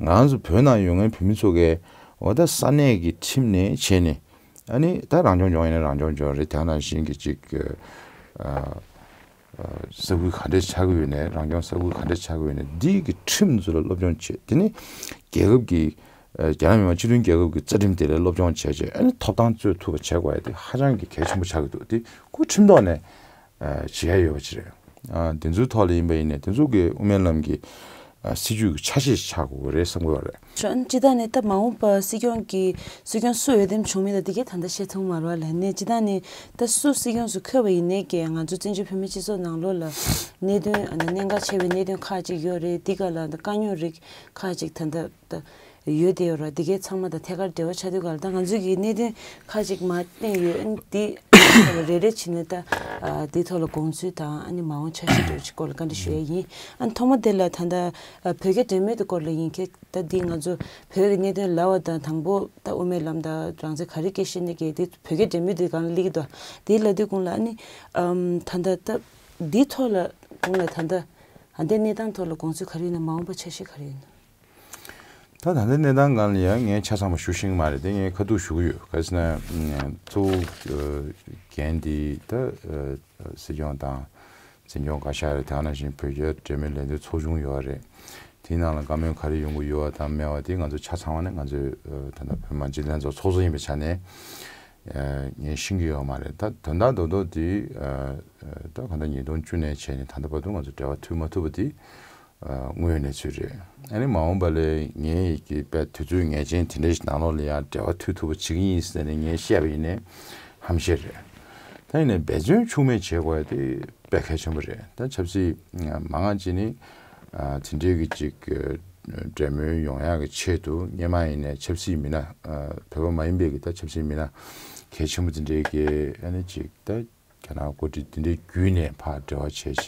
ང་ཚོ་བོད་ནང་ཡོད་མཁན་བོད་མི་ཚོ་གས་འོ་ད་ས་གནས་ཀྱི་ཁྲིམས་ནས་བྱས་ནས་ཨ་ནི་ད་རང་སྐྱོང་ལྗོངས་ཡིན་ན་རང་སྐྱོང་ལྗོངས་རེད། དེ་ནང་བཞིན་གྱི་ཅིག་ཨ། ས་ཁུལ་ག་འདྲས་ཆགས་ཀྱི་ཡོད་ནས་རང་སྐྱོང་ས་ཁུལ་ག་འདྲས་ཆགས་ཀྱི་ཡོད་ནས་འདི་གི་ཁྲིམས་ཚོ་ལ་སློབ་སྦྱོང་བྱེད། དེ་ནི་རྒྱལ་ཁབ་ཀྱི་རྒྱ་ནག་མི་དམངས་སྤྱི་མཐུན་རྒྱལ་ཁབ་ཀྱི་རྩ་ཁྲིམས་དེ་ལ་སློབ་སྦྱོང་བྱས་རྗེས་ཨ་ནི་ཐོབ་ཐང་རྩོད་ཐུབ་པ་བྱེད་དགོས་ཡ་དེ་ཧ་ཅང་གི་གལ་ཆེན་པོ་ཆགས་ཀྱི་འདུག་དེ་ཁོ་ཁྲིམས་ཐོག་ནས་བྱེད་ཡ་ཡོད་པ་ཅིག་རེད། དེ་ཚོའི་ཐོག་ལ་ཡིན་པ་ཡིན་ནས་དེ་ཚོ་གི་དབུ་མའི་ལམ་གྱི་སྲིད་བྱུས་ཀྱི་ཆ་ཤས་ཤིག་ཆགས་དགོས་ཀྱི་རེད་བསམ་གྱི་ཡོད་རེད། སྤྱི་བཏང་ནས་ད་མ་འོངས་པ་སྲིད་སྐྱོང་གི་སྲིད་སྐྱོང་སུ་འོས་འདེམས་བྱུང་མིན་ལ་འདི་གས་ད་ལྟ་བཤད་ཐུབ་མ་རེད་བ་ལ་ནས་སྤྱི་བཏང་ནས་ད་སུ་སྲིད་སྐྱོང་སུ་འཁོད་པ་ཡིན་ནའི་གས་ང་ཚོ་བཙན་བྱོལ་བོད་མི་སྤྱི་ཚོགས་ནང་ལོགས་ལ་གནད་དོན་ཨ་ནི་གནད་འགག་ཆེ་བའི་གནད་དོན་ཁག་ཅིག་ཡོད་རེད། འདི་ག་ལ་ད་དཀའ་རྙོག་རིགས་ཁག་ཅིག་ད་ལྟ་ད་ཡོད་དེ་ཡོད་རེད། འདི་གས་ཚང་མ་ད་ཐད་ཀར་འབྲེལ་བ་ཆགས་དུས་ག་ལ་ད་ང་ཚོ་གི་གནད་དོན་ཁག་ཅིག་མ་བསྟན་ཡོད་ཨ་འདི་ ཐོག་ལ་རེ་རེ་བྱས་ནས་ད་ཨ་དེའི་ཐོག་ལ་དགོངས་ཚུལ་དང་ཨ་ནི་མ་འོངས་འཆར་གཞི་འདྲ་བོ་ཅིག་སྐོར་ལ་བཀའ་འདྲི་ཞུ་ཡ་ཡིན། ཨ་ནི་ཐོག་མ་དེ་ལ་ད་ལྟ་ཨ་བོད་རྒྱ་འབྲེལ་མོལ་དེ་སྐོར་ལ་ཡིན་གྱི། ད་འདི་ང་ཚོ་བོད་ཀྱི་གནད་དོན་ལབ་པ་དང་དང་པོ་ད་དབུ་མའི་ལམ་དང་རང་བཙན་ག་རེ་སྐད་བཤད་ནས་གི་དེ་བོད་རྒྱ་འབྲེལ་མོལ་དེ་སྒང་ལ་སླེབས་ཀྱི་འདུག་དེ་ལབ་དུས་གོང་ལ་ཨ་ནི་ཨམ་ད་ལྟ་ད་འདིའི་ཐོག་ལ་གོང་ལ་ད་ལྟ་ཨ་འདི་གནས་སྟངས་ཐོག་ལ་དགོངས་ཚུལ་ག་རེ་ཡིན་ན། མ་འོངས་པ་འཆར་གཞི་ག་རེ་ཡིན་ན། ད་ད་ལྟའི་གནས་སྟངས་སྒང་ལ་ཡང་ངས་ཆ་ཚང་བ་ཞུ་ཤེས་ཀྱི་མ་རེད་དེ། ངས་ཁ་ཐུག་ཞུ་གི་ཡོད། ག་རེ་ཟེར་ན་ཨམ་གཙོ་བོ་ཨ་འགན་འདི་ད་ཨ་སྲིད་སྐྱོང་དང་། འཛིན་སྐྱོང་བཀའ་ཤག་རེད། དེ་ནང་བཞིན་བོད་རྒྱ་འབྲེལ་མོལ་ལས་དོན་ཚོགས་ཆུང་ཡོད་རེད། དེའི་ནང་ལ་བཀའ་མོལ་ག་རེ་ཡོང་གི་ཡོད་པ་དང་མེད་པ་དེ་ང་ཚོ་ཆ་ཚང་བ་ནས་ང་ཚོས་ཨ་ད་ལྟ་བོད་མི་མང་སྤྱི་འཐུས་ལྷན་ཚོགས་ཚོགས་གཙོ་ཡིན་པའི་ཆ་ནས་ཨ་ངས་ཤེས་ཀྱི་ཡོད་མ་རེད། ད་དོན་དག་རྡོག་རྡོག་དེ་ཨ་ཨ་ད་གང་ལྟར་ཉིས་སྟོང་བཅུ་ནས་བྱས་ནས་ད་ལྟ་བར་དུ་ང་ཚོ་འབྲེལ་བ་མཐུད་མ་ཐུབ་པ་དེ་ཨ་དངོས་ཡོད་གནས་ཚུལ་རེད། ཨ་ནི་མ་འོངས་པ་ལ་ངས་ཀྱི་དཔེ་དུས་ཚོད་ངེས་ཅན་དེ་འདྲའི་ནང་ལོགས་ལ་ཡང་འབྲེལ་བ་མཐུད་ཐུབ་པ་བྱེད་ཀྱི་ཡིན་ཟེར་ནས་ངས་བཤད་པ་ཡིན་ནའི་ཧམ་བཤད་རེད། ད་ཡིན་ནའི་འབད་བརྩོན་ཤུགས་མེད་བྱེད་དགོས་ཡ་དེ་དཔེ་གལ་ཆེན་པོ་རེད། ད་ཆབ་སྲིད་མང་ང་ཅིག་ནི་ཨ་དེ་འདྲའི་གི་ཅིག་འབྲེལ་མོལ་ཡོང་ཡག་གི་ཆེད་དུ་སྔོན་མ་ཡིན་ནའི་ཆབ་སྲིད་མི་སྣ་ཨ་བོད་པ་མ་ཡིན་པའི་གི་ད་ཆབ་སྲིད་མི་སྣ་གལ་ཆེན་པོ་དེ་འདྲའི་གི་ཨ་ནི་ཅིག་ད་རྒྱ་ནག་འགོ་ཁྲིད་དེ་འདྲའི་བརྒྱུད་ནས་ཕར་འབྲེལ་བ་བྱས་བྱས་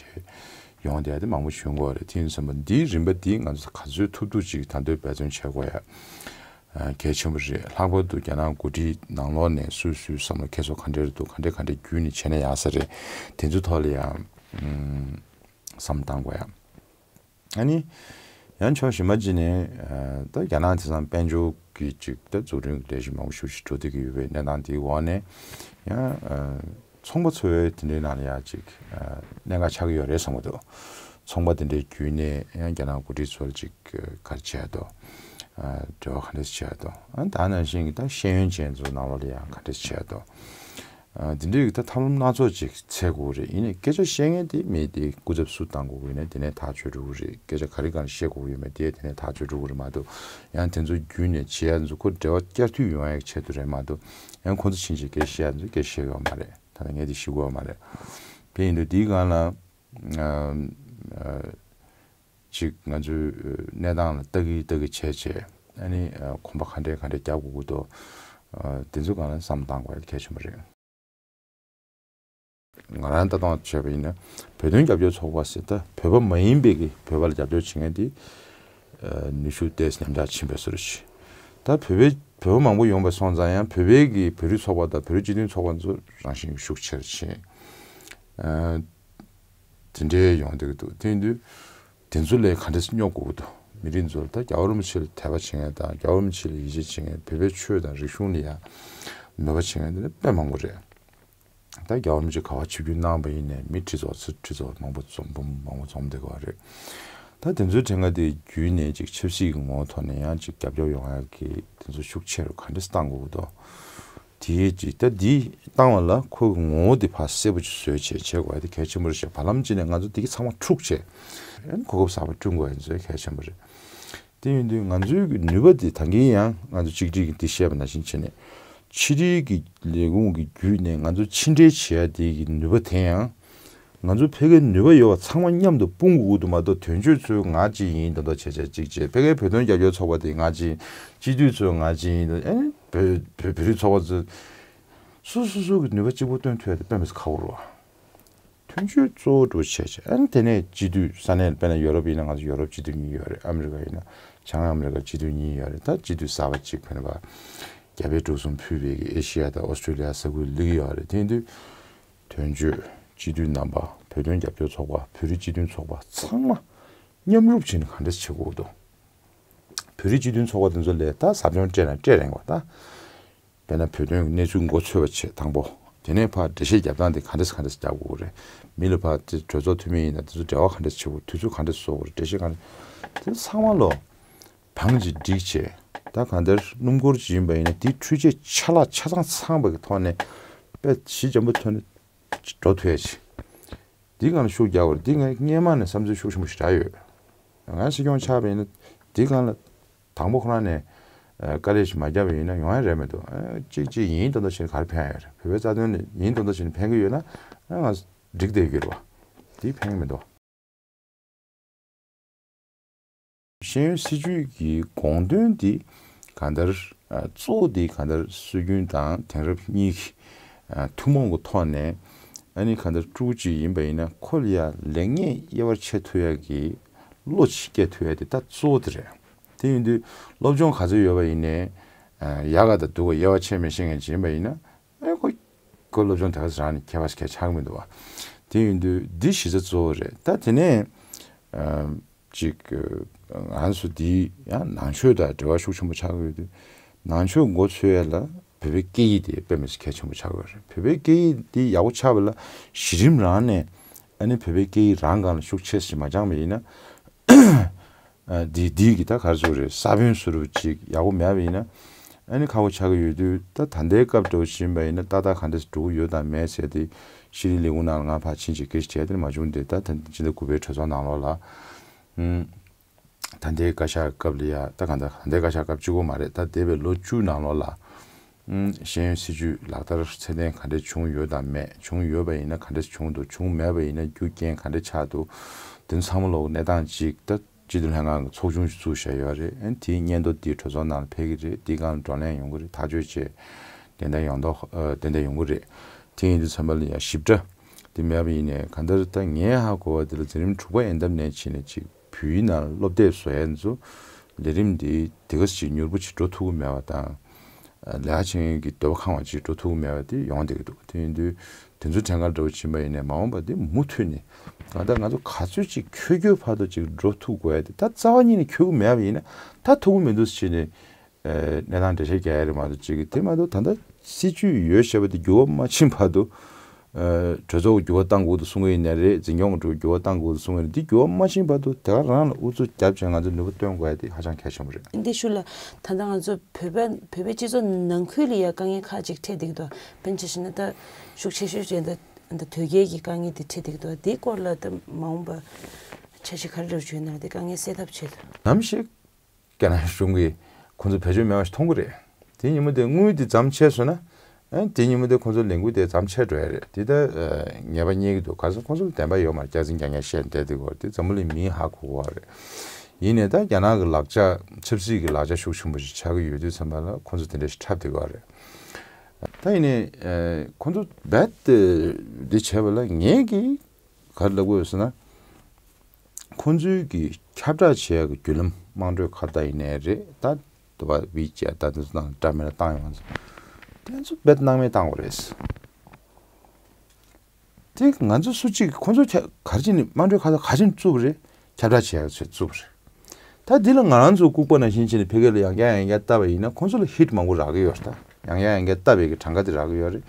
ཡོང་བསྡད་དེ་མང་པོ་བྱུང་དགོས་རེད། དེ་ཡིན་ཙམ་པ་འདིའི་རིམ་པ་འདི་ང་ཚོ་ག་ཚོད་ཐུབ་ཐུབ་ཅིག་ད་དུང་འབད་བརྩོན་བྱེད་དགོས་ཡ་ཨ་གལ་ཆེན་པོ་རེད། ལྷག་པར་དུ་རྒྱ་ནག་འགོ་ཁྲིད་ནང་ལོགས་ནས་སུས་སུའི་བསམ་བློ་འཁྱེར་སོ་ག་འདྲ་འདུག་ག་འདྲ་ག་འདྲ་བརྒྱུད་ནས་བྱས་ན་ཡག་ས་རེད། དེ་ཚོའི་ཐོག་ལ་ཡང་ཨམ་བསམ་བཏང་དགོས་ཡ། ཨ་ནི། ཡང་ཕྱོགས་གཞན་པ་ཅིག་ནས་ཨ་ད་རྒྱ་ནག་དེང་སང་དཔལ་འབྱོར་གྱི་ཅིག་ད་འཛུགས་སྐྲུན་ལས་གཞི་མང་པོ་ཞེ་པོ་ཅིག་འགྲོ་བསྡད་ཀྱི་ཡོད་པའི་གནས་སྟངས་དེའི་འོག་ནས་ཡང་ཨ་ཚོང་པ་ཚོའི་དེ་འདྲའི་ནང་ལ་ཡང་ཅིག་ཨ་གནད་འགག་ཆགས་ཀྱི་ཡོད་རེད་བསམ་གྱི་འདུག་ཚོང་པ་དེ་འདྲའི་བརྒྱུད་ནས་ཡང་རྒྱ་ནག་འགོ་ཁྲིད་ཚོར་ཅིག་ག་རེ་བྱས་འདུག་ཨ་འབྲེལ་བ་ག་འདྲ་བྱས་འདུག་ཨ་ད་ནང་བཞིན་གྱི་ད་ཤེས་ཡོན་ཅན་ཚོའི་ནང་ལོགས་ལ་ཡང་ག་འདྲ་བྱས་འདུག་ཨ་དེ་འདྲའི་གི་ད་ཐབས་ལམ་སྣ་ཚོགས་ཅིག་འཚོལ་དགོས་རེད། ཡིན་ནའི་སྐད་ཆ་བཤད་མཁན་དེ་མི་དེ་སྐུ་ཚབ་སུ་བཏང་དགོས་ཡོད་ན་དེ་ནས་ཐག་གཅོད་འགྲོ་གི་རེད། སྐད་ཆ་ག་རེ་གང་བཤད་དགོས་ཡོད་མེད་དེ་དེ་ནས་ཐག་གཅོད་འགྲོ་གི་རེད་མ་གཏོགས། ཡང་དེ་ཚོ་བརྒྱུད་ནས་བྱེད་ཡ་ཚོ་ཁོ་འབྲེལ་བ་བསྐྱར་མཐུད་ཡོང་ཡ་གི་ཆེད་དུ་རེད་མ་གཏོགས། ཡང་ཁོ་ཚོ་ཕྱིན་ཆད་སྐད་བཤད་ཡ་ཚོ་སྐད་བཤད་ཡོད་མ་རེད། ད་ལྟ་ངས་དེ་ཤེས་དགོས་མ་རེད། དེ་ཡིན་དུས་དེའི་སྒང་ལ་ཨ་ཨ་ཅིག་ང་ཚོའི་གནས་སྟངས་ལ་ལྟ་གི་ལྟ་གི་བྱས་བྱས་ཨ་ནི་ཨ་གོམ་པ་ག་འདྲས་ག་འདྲས་རྒྱག་དགོས་ཀྱི་འདུག་ཨ་དེ་ཚོ་སྒང་ལ་བསམ་བཏང་དགོས་ཡ་གལ་ཆེན་པོ་རེད། ང་རང་ལྟ་སྟངས་བྱས་པ་ཡིན་ན་བོད་དོན་རྒྱབ་སྐྱོར་ཚོགས་པ་ཟེར་ད་བོད་པ་མ་ཡིན་པའི་གི་བོད་པ་ལ་རྒྱབ་སྐྱོར་བྱེད་མཁན་དེ་ཨ་ནུས་ཤུགས་ཏོག་ཙམ་ཉམས་ཆག་ཕྱིན་པའི་བཟོ་འདྲ་ཞིག་ད་བོད་པའི་བོད་པ་མང་པོ་ཡོང་པ་སོང་ཙང་ཡང་བོད་པའི་གི་བོད་རིགས་ཚོགས་པ་དང་བོད་རིགས་སྤྱི་མཐུན་ཚོགས་པ་ཚོ་རང་བཞིན་ཤུགས་ཆེར་ཕྱིན། ཨ་དེ་འདྲའི་ཡོང་བསྡད་ཀྱི་འདུག་དེ་ཡིན་དུས་དེ་ཚོ་ལས་ག་འདྲས་སེ་སྙོག་དགོས་ཀྱི་འདུག་མི་རིགས་ཚོ་ལ་ད་རྒྱལ་བ་རིན་པོ་ཆེ་ལ་དད་པ་བྱེད་མཁན་དང་རྒྱལ་བ་རིན་པོ་ཆེ་ལ་ཡིད་ཆེས་བྱེད་མཁན། བོད་པའི་ཆོས་དང་རིག་གཞུང་ལ་ཡང་མོས་པ་བྱེད་མཁན་དེ་ནི་དཔེ་མང་པོ་རེད། ད་རྒྱལ་བ་རིན་པོ་ཆེ་ག་པར་ཆིབས་བསྒྱུར་གནང་བ་ཡིན་ནའི་མི་ཁྲི་ཚོ་ཁྲི་ཚོ་མང་པོ་འཛོམས་འབུམ་མང་པོ་འཛོམས་བསྡད་ཀྱི་ཡོད་རེད། ད་དེ་ཚོའི་གྲས་ཀ་དེ་བརྒྱུད་ནས་ཅིག་ཆབ་སྲིད་ཀྱི་ངོ་བོ་ཐོག་ནས་ཡང་ཅིག་རྒྱབ་སྐྱོར་ཡོང་ཡག་གི་དེ་ཚོ་ཤུགས་ཆེ་རུ་ག་འདྲས་བཏང་དགོས་ཀྱི་འདུག་དེའི་ཅིག་ད་འདི་བཏང་བ་ལ་ཁོ་གི་ངོ་བོ་དེ་ཕར་གསལ་པོ་ཅིག་བཟོས་བྱས་བྱེད་དགོས་ཡ་དེ་གལ་ཆེན་པོ་རེད་ཤག་བར་ལམ་ཅིག་ནས་ང་ཚོ་དེ་གི་ཚང་མ་འཁྲུག་བྱས་ཨ་ནི་གོ་སྐབས་གསར་པ་བསྐྲུན་དགོས་ཡ་དེ་ཚོ་གལ་ཆེན་པོ་རེད། དེ་ཡིན་དུས་ང་ཚོའི་གི་ནུས་པ་དེ་ད་གིན་ཡང་ང་ཚོ་གཅིག་སྒྲིལ་གྱི་འདི་བཤད་པ་ནང་བཞིན་བྱས་ནས་ཕྱི་འབྲེལ་གྱི་ལས་ཁུངས་ཀྱི་བརྒྱུད་ནས་ང་ཚོ་ཕྱི་འབྲེལ་བྱེད་ཡ་དེ་གི་ནུས་པ་དེ་ཡང་ང་ཚོ་ཕ་གིའི་ནུས་པ་ཡོད་པ་ཚང་མ་མཉམ་དུ་སྤུངས་དགོས་ཀྱི་འདུག་མ་གཏོགས། དོན་གཅོད་ཚོས་ང་གཅིག་ཡིན་ད་ལྟ་བྱས་བྱས་གཅིག་བྱས། ཕ་གིའི་བོད་དོན་རྒྱབ་སྐྱོར་ཚོགས་པ་དེ་ང་གཅིག་ཡིན། སྤྱི་འཐུས་ཚོས་ང་གཅིག་ཡིན་ད། ཨ་ནི་བོད་བོད་བོད་རིགས་ཚོགས་པ་ཚོས་སོ་སོ་སོ་གི་ནུས་པ་གཅིག་པོ་སྟོན་ཐུབ་ཡ་དེ་དཔེ་མི་སྲིད་ཁག་པོ་རེད་བ། དོན་གཅོད་གཙོ་བོ་འདྲ་བོ་བྱས་བྱས། ཨ་ནི་དེ་ནས་སྤྱི་འཐུས་ས་གནས་དཔེར་ན་ཡོ་རོབ་ཡིན་ན་ང་ཚོ་ཡོ་རོབ་སྤྱི་འཐུས་གཉིས་ཡོད་རེད། ཨ་མི་རི་ཀ་ཡིན་ན་བྱང་ཨ་མི་རི་ཀ་སྤྱི་འཐུས་གཉིས་ཡོད་རེད། ད་སྤྱི་འཐུས་གསར་པ་གཅིག་ཕེབས་པ་རྒྱ་བལ་འབྲུག་གསུམ་ཕུད་པའི་གི་ཨེ་ཤི་ཡ་དང་ཨོ་སི་ཀྲི་ལི་ཡ་ས་ཁུལ་སླེབས་ཀྱི་ཡོད་རེད། དེ་ཡིན་དུས་དོན་གཅོད་སྤྱི་འཐུས་རྣམ་པ། བོད་དོན་རྒྱབ་སྐྱོར་ཚོགས་པ། བོད་རིགས་སྤྱི་མཐུན་ཚོགས་པ་ཚང་མ་མཉམ་རུབ་བྱས་ནས་ག་འདྲས་བྱེད་དགོས་འདུག་བོད་རིགས་སྤྱི་མཐུན་ཚོགས་པ་དེ་ཚོ་ལས་ད་ཟབ་སྦྱོང་སྤྲད་ན་སྤྲད་རན་པ་ད། དཔེར་ན་བོད་དོན་གྱི་གནས་ཚུལ་མགོ་ཚོས་པ་བྱས་དང་པོ། དེ་ནས་ཕར་འགྲེལ་བཤད་རྒྱབ་སྟངས་དེ་ག་འདྲས་ག་འདྲས་རྒྱག་དགོས་རེད། མི་ལ་ཕར་དེ་གྲོས་ཚོགས་འཐུས་མི་ཡིན་ན་དེ་ཚོ་འབྲེལ་བ་ག་འདྲས་བྱེད་དགོས། དུས་ཚོད་ག་འདྲས་བཟོ་དགོས་རེད། འགྲེལ་བཤད་ག་འདྲས། དེ་ཚང་མ་ལོ་བང་ཅིག་བསྒྲིགས་བྱས། ད་གང་ལྟར་སྣུམ་འཁོར་ཅིག་ཡིན་པ་ཡིན་ན་དེའི་འཕྲུལ་ཆས་ཆ་ལག་ཆ་ཚང་ཚང་བ་གི་ཐོག་ནས་དཔེ་ཞི་འཇམ་པོ་ཐོག་ནས་འགྲོ་ཐུབ་ཡ་ཅིག་འདི་སྒང་ལ་ཤུགས་རྒྱག་དགོས་རེད། འདི་ངས་སྔོན་མ་ནས་བསམ་ཚུལ་ཤུགས་ཆེན་པོ་ཞིག་རག་ཡོད། ང་སྲིད་སྐྱོང་ཆགས་པ་ཡིན་ན་འདི་སྒང་ལ་དང་པོ་ཁོ་རང་ནས་ཨ་དཀའ་ལས་ཤིག་མ་བརྒྱབ་པ་ཡིན་ན་ཡོང་ཡ་རེད་མི་འདུག་ཨ་གཅིག་གཅིག་ཡིན་མདོག་མདོག་བྱས་ནས་ག་རེ་ཕན་ཡ་ཡོད་རེད། བོད་པའི་རྩ་དོན་ནས་ཡིན་མདོག་མདོག་བྱས་ནས་ཕན་གྱི་ཡོད་ན་ཨ་ང་འགྲིག་བསྡད་ཡོད་རེད་བ། འདི་ཕན་གྱི་མི་འདུག་ཤེས་ཡོན་སྲིད་བྱུས་ཀྱི་དགོངས་དོན་འདི་གང་ལྟར་ཨ་གཙོ་བོ་འདི་གང་ལྟར་སྲོལ་རྒྱུན་དང་དེང་རབས་གཉིས་ཀྱི་ ཐུན་མོང་གི་ཐོག་ནས་ཨ་ནི་གང་ལྟར་ཕྲུ་གུ་གཅིག་ཡིན་པ་ཡིན་ན་ཁོ་ལ་ཡ་ལེགས་ཉེས་དབྱེ་བ་ཕྱེ་ཐུབ་ཡ་གི་བློ་ཅིག་སྐྱེ་ཐུབ་ཡ་དེ་ད་གཙོ་བོ་དེ་རེད། དེ་ཡིན་དུས་སློབ་སྦྱོང་ག་ཚོད་ཡོད་པ་ཡིན་ནའི་ཡག་ག་དང་སྡུག་ག་དབྱེ་བ་ཕྱེ་མི་ཤེས་མཁན་ཅིག་ཡིན་པ་ཡིན་ན། ཨེ་ཁོ་ཁོ་སློབ་སྦྱོང་དེ་ག་ཚོད་རག་ནས་ཁྱད་པར་ཞིག་གང་ཡང་ཆགས་ཀྱི་མི་འདུག་བ། དེ་ཡིན་དུས་འདི་གཞི་རྩ་གཙོ་བོ་རེད། ད་དེ་ནས་ཅིག་ང་ཚོ་འདི་ཡང་ནང་ཆོས་དང་འབྲེལ་བ་ཤུགས་ཆེན་པོ་ཆགས་ཀྱི་ཡོད་དུས། ནང་ཆོས་མགོ་ཚོས་ཡ་ལ་བོད་པའི་སྐད་ཡིག་དེ་དཔེ་མི་སྲིད་གལ་ཆེན་པོ་ཆགས་ཀྱི་ཡོད་རེད། བོད་པའི་སྐད་ཡིག་འདི་ཡག་པོ་ཆགས་པ་ལ་གཞི་རིམ་རང་ནས་ཨ་ནི་བོད་པའི་སྐད་ཡིག་རང་སྒང་ལ་ཤུགས་ཆེ་ཙམ་མ་སྦྱངས་པ་ཡིན་ན། འདི་འདི་གི་ད་ག་རེ་ཟེར་དགོས་རེད། ས་བོན་སུ་རུ་ཅིག་ཡག་པོ་མེད་པ་ཡིན་ན་ཨ་ནི་ཁག་པོ་ཆགས་ཀྱི་ཡོད་དུས། ད་ད་ལྟའི་སྐབས་འདྲ་བོ་ཕྱིན་པ་ཡིན་ན་ཏག་ཏག་ག་འདྲ་ཞིག་འགྲོ་གི་ཡོད་དང་མེད་ཟེར་དེ་ཤེས་རིག་ལས་ཁུངས་ནང་ལ་ང་ཕར་ཕྱིན་ཅིག་སྐད་ཆ་དྲིས་དེ་མ་བྱུང་། དེ་ད་ད་ཕྱི་ཟླ་དགུ་པའི་གྲོས་ཚོགས་ནང་ལོགས་ལ། ད་ལྟའི་བཀའ་ཤག་སྐབས་ལ་ཡ། ད་གང་ལྟར་ད་ལྟའི་བཀའ་ཤག་སྐབས་གཅིག་པོ་མ་རེད། ད་འདས་པའི་ལོ་བཅུ་ནང་ལོགས་ལ། ཤེས་ཡོན་སྲིད་བྱུས་ལག་བསྟར་ཚད་ལྡན་ག་འདྲས་བྱུང་ཡོད་དང་མེད། བྱུང་ཡོད་པ་ཡིན་ན་ག་འདྲས་བྱུང་འདུག་བྱུང་མེད་པ་ཡིན་ན་རྒྱུ་རྐྱེན་ག་འདྲས་ཆགས་འདུག་དེ་ཚང་མ་ལོག་གནས་སྟངས་ཅིག་ད་སྤྱི་འཐུས་ལྷན་ཁང་གི་ཚོགས་ཆུང་ཞིག་བཙུགས་བཞག་ཡོད་རེད། ཨ་ནི་དེའི་སྙན་ཐོ་འདི་གྲོས་ཚོགས་ནང་ལ་ཕེབས་ཀྱི་རེད། འདིའི་སྒང་ལ་བགྲོ་གླེང་ཡོང་གི་རེད། ཐག་གཅོད་བྱས་ཏན་ཏན་ཡོང་མདོག་ཨ་ཏན་ཏན་ཡོང་གི་རེད། དེ་ཡིན་དུས་ཙམ་པ་ལ་ཡ་ཞིབ་ཕྲ་འདི་མེད་པ་ཡིན་ནའི་གང་ལྟར་ད་ངས་ཧ་གོ་བ་འདི་ལ་འཛིན་རིམ་དྲུག་པ་ཡན་འདབས་ནས་ཕྱིན་ནས་ཅིག་བོད་ཡིག་ནང་ལ་སློབ་དེབ་བཟོ་ཡ་ཚོ་ལས་རིམ་འདི་དེ་ག་ཅིག་མྱུར་པོ་ཅིག་འགྲོ་ཐུབ་ཀྱི་མེད་པ་དང་། ལས་ཀ་བྱེད་མཁན་གྱི་འདོད་པ་ཁེངས་པ་ཅིག་འགྲོ་ཐུབ་ཀྱི་མེད་པ་དེ་ཡོང་བསྡད་ཀྱི་འདུག་དེ་ཡིན་དུས་དེ་ཚོ་དྲན་ག་འདྲ་བོ་ཕྱིན་པ་ཡིན་ནའི་མ་འོངས་པ་འདི་མུ་མཐུད་ནས་ད་ལྟ་ང་ཚོ་ག་ཚོད་ཅིག་འཁྱོལ་འཁྱོལ་བར་དུ་ཅིག་འགྲོ་ཐུབ་དགོས་ཡ་དེ། ད་རྩ་བ་ཉིད་ནས་འཁྱོལ་གྱི་མེད་པ་ཡིན་ན་ད་ཐུབ་ཀྱི་མི་འདུག་ཟེར་ནས། གནས་སྟངས་འགྲེལ་བཤད་རྒྱག་ཡ་རེད་མ་གཏོགས་ཅིག་དེ་མ་གཏོགས་ད་ལྟ་སྲིད་བྱུས་ཡོད་བཤད་པ་དེ་འགྱུར་བ་མ་ཕྱིན་བར་དུ། གྲོས་ཚོགས་ཀྱི་འགྱུར་བ་གཏང་དགོས་འདུག་གསུང་གི་ཡིན་ནའི་རེད། འཛིན་སྐྱོང་གི་འགྱུར་བ་གཏང་དགོས་འདུག་གསུང་གི་ཡིན་ན་འདི་འགྱུར་བ་མ་ཕྱིན་བར་དུ་དེ་ག་རང་ལ་ཨུ་ཚུགས་རྒྱབ་བྱས་ང་ཚོ་ནུས་པ་བཏོན་དགོས་ཡ་དེ་ཧ་ཅང་གལ་ཆེན་པོ་རེད། འདི་ཞུ་ལ། ད་ལྟ་ང་ཚོ་བོད་པ་བོད་པའི་སྤྱི་ཚོགས་ནང་ཁུལ་ལ་ཡ་དཀའ་ངལ་ཁག་ཅིག་འཕྲད་བསྡད་ཀྱི་འདུག་དཔེར་ན་ཆ་བཞག་ན་ད་ཤུགས་ཆེ་ཤོས་ཅིག་ད་ད་དོལ་རྒྱལ་གྱི་དཀའ་ངལ་དེ་འཕྲད་བསྡད་ཀྱི་འདུག་དེའི་སྐོར་ལ་ད་མ་འོངས་པ་འཆར་གཞི་ག་རེ་འདྲ་བྱུང་ན་དེ་དཀའ་ངལ་སེལ་ཐབས་ཆེད་དུ། ནམ་ཞིག་རྒྱ་ནག་གཞུང་གིས་ཁོང་ཚོ་བེད་སྤྱོད་མེད་པ་ཞིག་མཐོང་གི་རེད། དེ་ཉིན་མོ་དེ་དངུལ་དེ་ཙམ་ཆད་སོང་ན། ཨ་དེ་ཉིན་མོ་དེ་ཁོང་ཚོ་ལས་འགུལ་དེ་ཙམ་ཆད་འགྲོ་ཡ་རེད། དེ་ད་ཨ་ངེས་པ་རྙེད་ཀྱི་འདུག་ག་ཚོད་ཁོང་ཚོ་ལ་བདེན་པ་ཡོད་མ་རེད། སྐྱག་རྫུན་རྐྱང་རྐྱང་བཤད་བསྡད་དེ་གོ་དེ་འཛམ་བུ་གླིང་མིས་ཧ་གོ་གི་རེད། ཡིན་ནའི་ད་རྒྱ་ནག་གི་ལག་ཆ་ཆབ་སྲིད་ཀྱི་ལག་ཆ་ཤུགས་ཆེན་པོ་ཞིག་ཆགས་ཀྱི་ཡོད་དུས་ཙམ་པ་ལ་ཁོང་ཚོ་དེ་འདྲ་ཞིག་འཁྲབ་བསྡད་ཀྱི་རེད། ད་ཡིན་ནའི་ཨ་ཁོང་ཚོ་རྦད་དེ་འདི་བྱས་པ་ལ་ངེད་ཀྱིས་ག་རེ་ལབ་དགོས་ཟེར་ན། ཁོང་ཚོའི་གི་ཁྱབ་བསྒྲགས་བྱེད་ཡག་གི་བརྒྱུད་ལམ་དམངས་ཁྲོད་ཁ་བརྡ་ཡིན་ནའི་རེད། ད་དུ་བ་བི་ཅེ་ད་དུ་ནང་བཀྲ་མེད་ལ་བཏང་ཡོང་ཟེར། དེ་ཚོ་རྦད་སྣང་མེད་བཏང་དགོས་རེད། དེ་ང་ཚོ་སུ་གཅིག་ཁོང་ཚོ་ཁྱ་ག་རེ་བྱས་ནས་དམངས་ཁྲོད་ཁ་བརྡ་ག་རེ་བྱས་ནས་བཙུགས་པ་རེད། ཁྱབ་བསྒྲགས་བྱེད་ཡག་ཚོས་བཙུགས་པ་རེད། ད་འདི་ལ་ང་རང་ཚོ་ལྐུགས་པ་ནང་བཞིན་བྱས་ནས་ཕ་གི་ལ་ཡང་བསྐྱར་ཡང་བསྐྱར་བལྟས་པ་ཡིན་ན་ཁོང་ཚོ་ལ་ཧིཊ་མང་པོ་རག་གི་ཡོད་རེད། ད་ཡང་བསྐྱར་ཡང་བསྐྱར་བལྟས་པའི་གི་གྲངས་ཀ་དེ་རག་གི་ཡོད་རེད།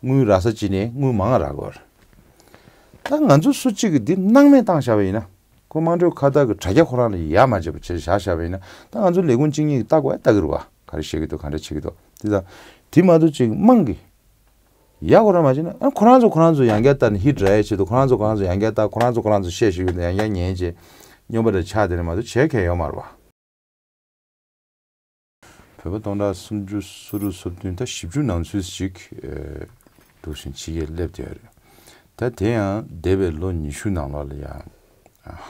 དངུལ་རག་ས་གཅིག་ནས་དངུལ་མང་བ་རག་གི་ཡོད་རེད། ད་ང་ཚོ་སུ་གཅིག་གིས་འདི་སྣང་མེད་བཏང་བཞག་པ་ཡིན་ན། ཁོ་དམངས་ཁྲོད་ཁ་བརྡ་གི་དྲ་རྒྱ་ཁོ་རང་ལ་ཡ་མ་བྱེད་པ་བྱས་བཞག་བཞག་པ་ཡིན་ན། ད་ང་ཚོ་ལས་ཁུངས་གཅིག་གཉིས་ཀྱིས་ལྟ་དགོས་ཡ་ལྟ་གི་རེད་བ། ག་རེ་བཤད་ཀྱི་འདུག་ག་འདྲ་བྱེད་ཀྱི་འདུག་དེ་ད་དེ་མ་གཏོགས་ཅིག་དམངས་ཀྱིས་ཡ་ཁོ་རང་མ་བྱེད་ན། ཨ་ཁོ་རང་ཚོ་ཁོ་རང་ཚོ་ཡང་བསྐྱར་ལྟ་ནས་ཧིཊ་རག་ཡ་ཆེད་དུ་ཁོ་རང་ཚོ་ཁོ་རང་ཚོ་ཡང་བསྐྱར་ལྟ། ཁོ་རང་ཚོ་ཁོ་རང་ཚོ་བཤད་ཤེས་ཀྱི་འདུག་ཡང་བསྐྱར་ཉན་བྱས་སྨྱོན་པ་འདྲ་ཆགས་བསྡད་ནས་མ་གཏོགས་བྱེད་མཁན་ཡོད་མ་རེད་བ། བོད་པ་སྟོང་ཕྲག་སུམ་ཅུ་སོ་དྲུག་སོ་བདུན་ད་བཞི་བཅུ་ནང་ཚུད་ཅིག་ཨེ་འདུག་བཞིན་ཕྱི་རྒྱལ་སླེབས་བསྡད་ཡོད་རེད། ད་དེ་ཡང་འདས་པའི་ལོ་ཉི་ཤུ་ནང་ལོགས་ལ་ཡང་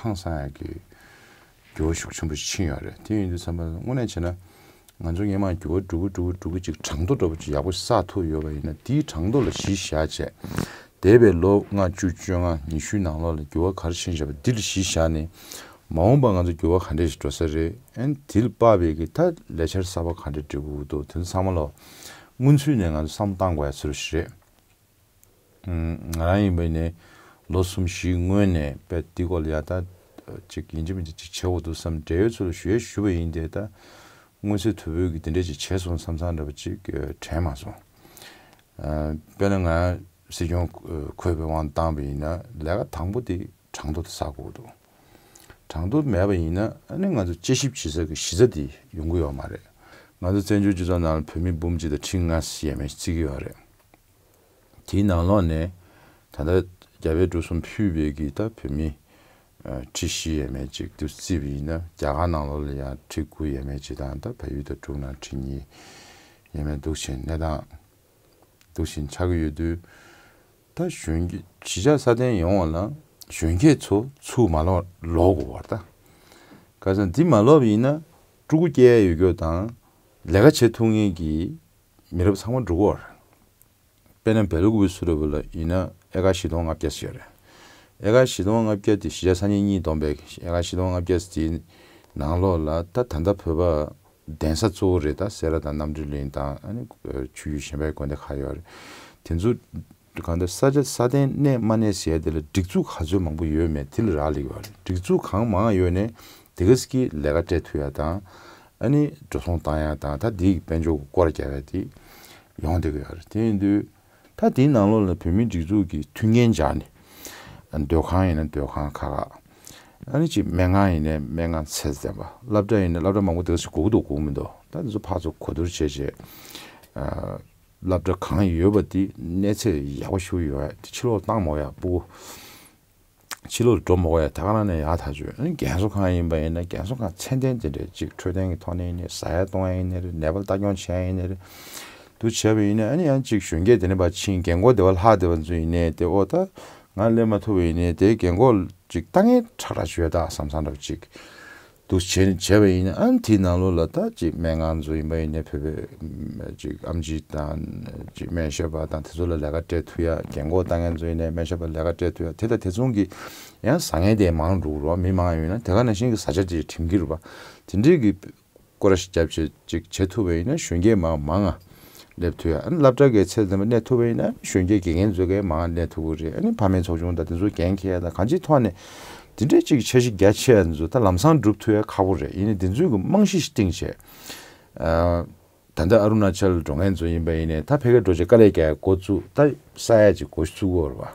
ཧང་སང་ཡག་གི་འགྱུར་བ་ཤུགས་ཆེན་པོ་ཕྱིན་ཡོད་རེད། དེ་ཡིན་དུས་ཙམ་པ་དངོས་གནས་བྱས་ན་ང་ཚོ་སྔོན་མ་འགྱུར་བ་འགྲོ་གི་འགྲོ་གི་འགྲོ་གི་ཅིག་གྲངས་ཐོ་འདྲ་པོ་ཅིག་ཡག་པོ་བསགས་ཐུབ་ཡོད་པ་ཡིན་ན། དེའི་གྲངས་ཐོ་ལ་གཞི་བཞག་བྱས། འདས་པའི་ལོ་ལྔ་བཅུ་བཅོ་ལྔ་ཉི་ཤུ་ནང་ལོགས་ལ་འགྱུར་བ་ག་རེ་ཕྱིན་བཞག་པ་འདི་ལ་གཞི་བཞག་ནས། མ་འོངས་པ་ང་ཚོ་འགྱུར་བ་ག་འདྲས་ཤིག་འགྲོ་ས་རེད། ཨན་དེ་ལ་དཔག་པའི་གི་ད་ལས་འཆར་གསར་པ་ག་འདྲས་སྒྲིག་དགོས་འདུག་དེ་ཚོ་ཚང་མ་ལ་སྔོན་ཚུད་ནས་ང་ཚོ་བསམ་བློ་བཏང་དགོས་ཡ་ཚོ་ཞིག་རེད། ང་རང་ཡིན་པ་ཡིན་ནའི་ལོ་གསུམ་བཞིའི་སྔོན་ནས་དཔེ་འདི་སྐོར་ལ་ཡ་ད་ཅིག་ཡིན་གཅིག་མིན་གཅིག་ཅིག་བྱེད་དགོས་འདུག་བསམ་འབྲེལ་ཡོད་ཚོ་ལ་ཞུ་ཡ་ཞུས་པ་ཡིན་ཏེ། ད་མངོན་གསལ་དོད་པོའི་གི་དེ་འདྲས་ཅིག་བྱས་སོང་བསམ་བསམ་འདྲ་པོ་ཅིག་དྲན་མ་སོང་། དཔེར་ན་ང་སྲིད་སྐྱོང་འཁོད་པའི་དབང་བཏང་པ་ཡིན་ན་ལས་ཀ་དང་པོ་དེ་གྲངས་ཐོ་དེ་བསགས་དགོས་འདུག་གྲངས་ཐོ་མེད་པ་ཡིན་ན་ཨ་ནི་ང་ཚོ་དཔྱད་ཞིབ་བྱེད་ས་གི་གཞི་རྩ་དེ་ཡོང་གི་ཡོད་མ་རེད། ང་ཚོ་བཙན་བྱོལ་སྤྱི་ཚོགས་ནང་ལ་བོད་མི་འབུམ་གཅིག་དང་ཁྲི་ལྔ་ཡས་མས་བརྩི་གི་ཡོད་རེད། དེའི་ནང་ལོགས་ནས་ད་ལྟ་རྒྱ་བལ་འབྲུག་གསུམ་ཕུད་པའི་གི་ད་བོད་མི་ཁྲི་བཞི་ཡས་མས་ཅིག་དུ་བརྩིས་པ་ཡིན་ན། རྒྱ་གར་ནང་ལོགས་ལ་ཡང་ཁྲི་དགུ་ཡས་མས་ཅིག་དང་། ད་བལ་ཡུལ་དང་འབྲུག་ནང་ཁྲི་གཉིས་ཡས་མས་འདུག་བཞིན་གནས་སྟངས་འདུག་བཞིན་ཆགས་ཀྱི་ཡོད་དུས། ད་གཞོན་སྐྱེས་གཞིས་ཆགས་སྲ་བརྟན་ཡོང་བ་ལ་གཞོན་སྐྱེས་ཚོ་ཚུར་མ་ལོག་ལོག་དགོས་པ་རེད། ད་ག་ས་འདི་མ་ལོག་པ་ཡིན་ན་ཕྲུ་གུ་སྐྱེ་ཡ་ཡོད་རྒྱུ་དང་ལས་ཀ་བྱེད་ཐུབ་མཁན་གྱི་མི་རབས་ཚང་མ་འགྲོ་གི་ཡོད་རེད། དཔེར་ན་སྦེལ་ཀོབ་སུ་ར་བུ་ལ་ཡིན་ན་ཨེ་ཀར་བཞི་སྟོང་ལྔ་བརྒྱ་ཞིག་ཡོད་རེད། ཨེ་ཀར་བཞི་སྟོང་ལྔ་བརྒྱ་དེ་གཞིས་ཆགས་ས་གནས་གཉིས་བསྡོམས་པའི་ཨེ་ཀར་བཞི་སྟོང་ལྔ་བརྒྱ་དེའི་ནང་ལོགས་ལ་ད་ད་ལྟ་བོད་པ་གདན་ས་གཙོ་བོ་རེད། ད་སེ་ར་དང་རྣམ་གྲོལ་གླིང་དང་ཨ་ནི་ཆུ་བཞི་གཞན་པའི་དགོན་སྡེ་ཁག་ཡོད་རེད། དེ་ཚོ་གང་ལྟར་ས་ཆ་སྲ་བརྟན་གནས་མ་གནས་ཟེར་ཡ་དེ་ལ་སྒྲིག་འཛུགས་ག་ཚོད་མང་པོ་ཡོད་མེད་དེ་ལ་རག་ལས་ཀྱི་ཡོད་རེད། སྒྲིག་འཛུགས་གང་མང་ཡོད་ནས་དེ་ག་ཟིག་གི་ལས་ཀ་སྤྲད་ཐུབ་ཡ་དང་ཨ་ནི་འགྲོ་སོང་བཏང་ཡ་དང་ད་དེའི་དཔལ་འབྱོར་གྱི་སྐོར་རྒྱག་ཡ་དེ་ཡོང་བསྡད་ཀྱི་ཡོད་རེད། དེ་ཡིན་དུས་ད་དེའི་ནང་ལོགས་ལ་བོད་མིའི་སྒྲིག་འཛུགས་ཀྱི་མཐུན་རྐྱེན་སྦྱར་ནས་སྡོད་ཁང་ཡིན་ན་སྡོད་ཁང་ཁག་ཁག་ཨ་ནི་ཅིག་སྨན་ཁང་ཡིན་ནའི་སྨན་ཁང་ཚད་ལྡན་པ། སློབ་གྲྭ་ཡིན་ནའི་སློབ་གྲྭ་མང་པོ་དེ་ག་ཟིག་དགོས་ཀྱི་འདུག་དགོས་མི་འདུག་ད་དེ་ཚོ་ཕར་ཚུར་གོ་བསྡུར་བྱས་བྱས། སློབ་གྲྭ་གང་ཡོད་པ་དེ་གནས་ཚད་ཡག་པོ་ཞིག་ཡོད་ཡ་དེ་ཕྱི་ལོགས་བཏང་མ་དགོས་ཡ་སྤུ་གུ་ཕྱི་ལོགས་ལ་འགྲོ་མ་དགོས་ཡ་དེ་ག་རང་ནས་ཡག་ཐག་ཆོད། ཨ་ནི་རྒན་གསོ་ཁང་ཡིན་པ་ཡིན་ན་རྒན་གསོ་ཁང་ཚད་ལྡན་དེ་འདྲས་ཅིག་འཕྲོད་བསྟེན་གྱི་ཐོག་ནས་ཡིན་ནའི་ཟ་ཡ་བཏུང་ཡ་ཡིན་ནའི་རེད། ནད་པ་ལྟ་སྐྱོང་བྱེད་ཡ་ཡིན་ནའི་རེད། འདུ་བྱས་པ་ཡིན་ན་ཨ་ནི་ཡང་ཅིག་གཞོན་སྐྱེས་དེ་ནས་ཕར་ཕྱིན་རྒན་གོག་དེ་བ་ལྷག་དེ་བ་ཚོ་ཡིན་ནའི་དེ་ཨོ་ད་ང་སླེབས་མ་ཐུབ་པ་ཡིན་ནའི་དེ་རྒན་གོག་ཅིག་ལྟ་མཁན་ཁྲ་ཁྲ་ཞིག་ཡོད་ད་བསམ་བསམ་འདྲ་བ་ཅིག་འདུག་བྱས་བྱས་པ་ཡིན་ན་ཨ་ནི་དེའི་ནང་ལོགས་ལ་ད་ཅིག་སྨན་ཁང་ཚོ་ཡིན་པ་ཡིན་ནའི་བོད་པའི་ཅིག་ཨེམ་ཆི་དང་ཅིག་སྨན་ཞབས་པ་དང་དེ་ཚོ་ལ་ལས་ཀ་སྤྲད་ཐུབ་ཡ། རྒན་གོག་ལྟ་མཁན་ཚོ་ཡིན་ནའི་སྨན་ཞབས་པ་ལས་ཀ་སྤྲད་ཐུབ་ཡ། དེ་དང་དེ་མཚུངས་ཀྱི་ཡང་ཟ་མཁན་དེ་མང་འགྲོ་གི་རེད་བ། མི་མང་ཡོད་ན་དེ་ག་ནང་བཞིན་གྱི་ཟ་ཆ་དེ་གྲིམ་གྱི་རེད་བ། དེ་འདྲའི་གི་སྐོར་ར་ཞིག་རྒྱབ་བྱས་ཅིག་བྱེད་ཐུབ་པ་ཡིན་ན་གཞོན་སྐྱེས་མང་མང་ང་སླེབས་ཐུབ་ཡ། ཨ་ནི་སློབ་གྲྭ་གི་ཚད་ལྡན་པ་གནས་ཐུབ་པ་ཡིན་ན་གཞོན་སྐྱེས་དགེ་རྒན་ཚོ་གས་མང་ང་གནས་ཐུབ་ཀྱི་རེད། ཨ་ནི་ཕ་མའི་ཚོགས་ཆུང་དང་དེ་ཚོ་འགན་འཁྱེར་ཡ་དང་གང་ཅིའི་ཐོག་ནས་དེ་འདྲའི་ཅིག་འཆར་གཞི་རྒྱ་ཆེ་ཡ་ཚོ་ད་ལམ་སང་འགྲུབ་ཐུབ་ཡ་ཁག་པོ་རེད། ཡིན་ནའི་དེ་ཚོའི་གི་རྨང་གཞི་ཞིག་བཏིང་བྱས། ཨ། ད་ལྟ་ཨ་རུ་ན་ཅལ་འགྲོ་མཁན་ཚོ་ཡིན་པ་ཡིན་ནའི་ད་ཕ་གིར་འགྲོ་བྱས་དཀའ་ལས་རྒྱག་འགོ་བཙུགས། ད་ས་ཡ་ཅིག་འགོ་བཙུགས་ཡོད་རེད་བ།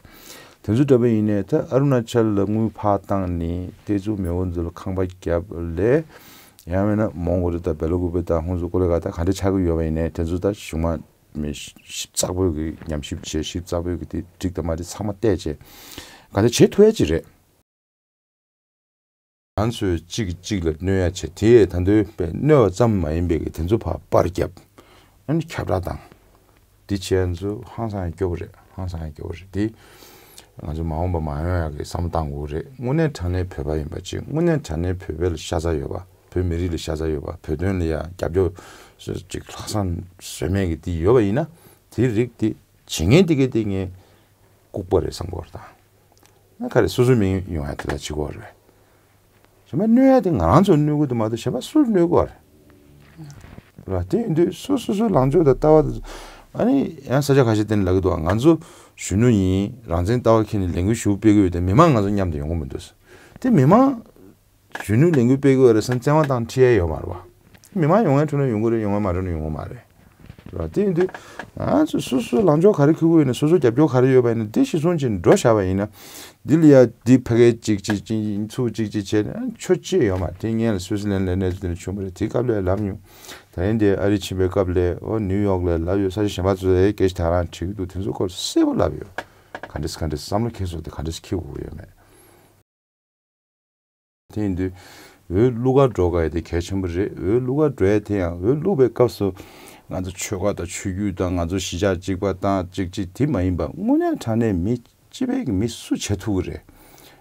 དེ་ཚོ་འདྲ་པོ་ཡིན་ནའི་ད་ཨ་རུ་ན་ཅལ་ལ་དངུལ་ཕར་བཏང་ནས་ཏེ་ཙུའུ་མེས་པོ་ཚོ་ལ་ཁང་པ་བརྒྱབ་ལས། ཡང་མིན་ན་མོང་གོ་ལི་དང་སྦེལ་ཀོབ་དང་ཧུན་སུར་ཀོ་ལི་གྷལ་ད་ག་འདྲ་ཆགས་ཀྱི་ཡོད་པ་ཡིན་ནའི་དེ་ཚོ་ད་གཞུག་མ་མི་ཞིབ་ཚགས་པོའི་གི་ཉམས་ཞིབ་བྱས། ཞིབ་ཚགས་པོའི་གི་དེ་འགྲིག་དང་མ་འགྲིག་ཚང་མ་བལྟས་བྱས་ག་འདྲ་བྱེད་ཐུབ་ཡ་ཅིག་རེད། ང་ཚོས་གཅིག་གིས་གཅིག་ལ་གནོད་ཡ་བྱེད། དེ་ད་དུང་དཔེ་གནོད་པ་ཙམ་མ་ཡིན་པའི་གི་དེ་ཚོ་ཕར་པར་བརྒྱབ། ཨ་ནི་ཁྱབ་བསྒྲགས་བཏང་། འདི་བྱས་ང་ཚོ་ཧང་སང་ཡ་སྐྱོ་པོ་རེད། ཧང་སང་ཡ་སྐྱོ་པོ་རེད། དེ་ང་ཚོ་མ་འོངས་པ་མ་ཡོང་ཡ་གི་བསམ་བློ་བཏང་དགོས་རེད། དངོས་གནས་དྲང་གནས་བོད་པ་ཡིན་པ་ཅིག་དངོས་གནས་དྲང་གནས་བོད་པ་ལ་ཤ་ཚ་ཡོད་པ། བོད་མི་རིགས་ལ་ཤ་ཚ་ཡོད་པ། བོད་དོན་ལ་ཡ་རྒྱབ་སྐྱོར་ཅིག་ལྷག་བསམ་ཟོལ་མེད་གི་དེ་ཡོད་པ་ཡིན་ན་དེ་རིགས་དེ་བྱེད་མཁན་དེ་གས་དེ་ངས་ལྐུགས་པ་རེད་བསམ་གྱི་ཡོད་རེད་ད། ང་ག་རེ་སོ་སོའི་མིང་ཡོང་ཡ་དེ་ལ་བྱེད་དགོས་རེད། གཞན་པ་གནོད་ཡ་དེ་ང་རང་ཚོ་གནོད་ཀྱི་འདུག་མ་གཏོགས་གཞན་པ་སུ་གནོད་ཀྱི་ཡོད་རེད། ར་དེ་ཡིན་དུས་སོ་སོ་སོའི་ལངས་ཕྱོགས་དང་ལྟ་བ་དེ་ཚོ། ཨ་ནི་ཡང་ས་ཆ་ཁ་ཤས་དེ་ནས་ལབ་ཀྱི་འདུག་ང་ཚོ་གཞོན་ནུ་ཡིན། རང་བཙན་ལྟ་བ་འཁྱེར་ནས་ལས་འགུལ་ཞུ་སྤེལ་གྱི་ཡོད་དེ་མི་མང་ང་ཚོ་མཉམ་དུ་ཡོང་གི་མི་འདུག་དེ་མི་མང་གཞོན་ནུ་ལས་འགུལ་སྤེལ་གྱི་ཡོད་རེད་བསམ་བཙན་པ་བཏང་ཁྲིད་ཡ་ཡོད་མ་རེད་བ། མི་མང་ཡོང་ཡ་འཕྲོད་ན་ཡོང་གི་རེད། ཡོང་ཡ་མ་འཕྲོད་ན་ཡོང་གི་མ་རེད། རེད་བ། དེ་ཡིན་དུས་ང་ཚོ་སོ་སོའི་ལངས་ཕྱོགས་ག་རེ་འཁྱེར་གྱི་ཡོད་ན། སོ་སོའི་རྒྱབ་སྐྱོར་ག་རེ་ཡོད་པ་ཡིན་ན་དེ་གཞིར་བཟུང་བྱས་ནས་འགྲོ་བཞག་པ་ཡིན་ན། འདི་ལ་ཡ་འདི་ཕ་གིར་གཅིག་གཅིག་གཅིག་ཚུར་གཅིག་གཅིག་བྱས་ནས་ཆོ་ཅི་ཡོད་མ་རེད། དེ་སྔོན་ལ་སུའི་ཙི་ལན་ལ་གནས་ཚུལ་དེ་འདྲ་བྱུང་བ་རེད། དེ་སྐབས་ལ་ལབ་མྱོང་། ད་ཡིན་དེ་ཨ་རི་ཕྱིན་པའི་སྐབས་ལ་ཨོ་ནིའུ་ཡོག་ལ་ལབ་ཡོད། ས་ཆ་གཞན་པ་ཚོ་ལ་སྐད་ཆ་དེ་རང་དྲིས་ཀྱི་འདུག་དེ་ཚོའི་སྐོར་གསལ་པོ་ལབ་ཡོད། ག་འདྲས་ག་འདྲས་བསམ་བློ་འཁྱེར་སོང་། དེ་ག་འདྲས་འཁྱེར་དགོས་ཡོད་མེད། དེ་ཡིན་དུས་འོས་བླུག་གར་འགྲོ་དགོས་ཡ་དེ་གལ་ཆེན་པོ་རེད། འོས་བླུག་གར་འགྲོ་ཡ་དེ་ཡང་འོས་བླུག་པའི་སྐབས་སུ་ང་ཚོ་ཆོལ་ཁ་དང་ཆོས་བརྒྱུད་དང་ང་ཚོ་གཞིས་ཆགས་གཅིག་པ་དང་གཅིག་གཅིག་དེ་མ་ཡིན་པ་དངོས་གནས་དྲང་གནས་མི་སྤྱི་པའི་གི་མི་སུ་བྱེད་ཐུབ་ཀྱི་རེད།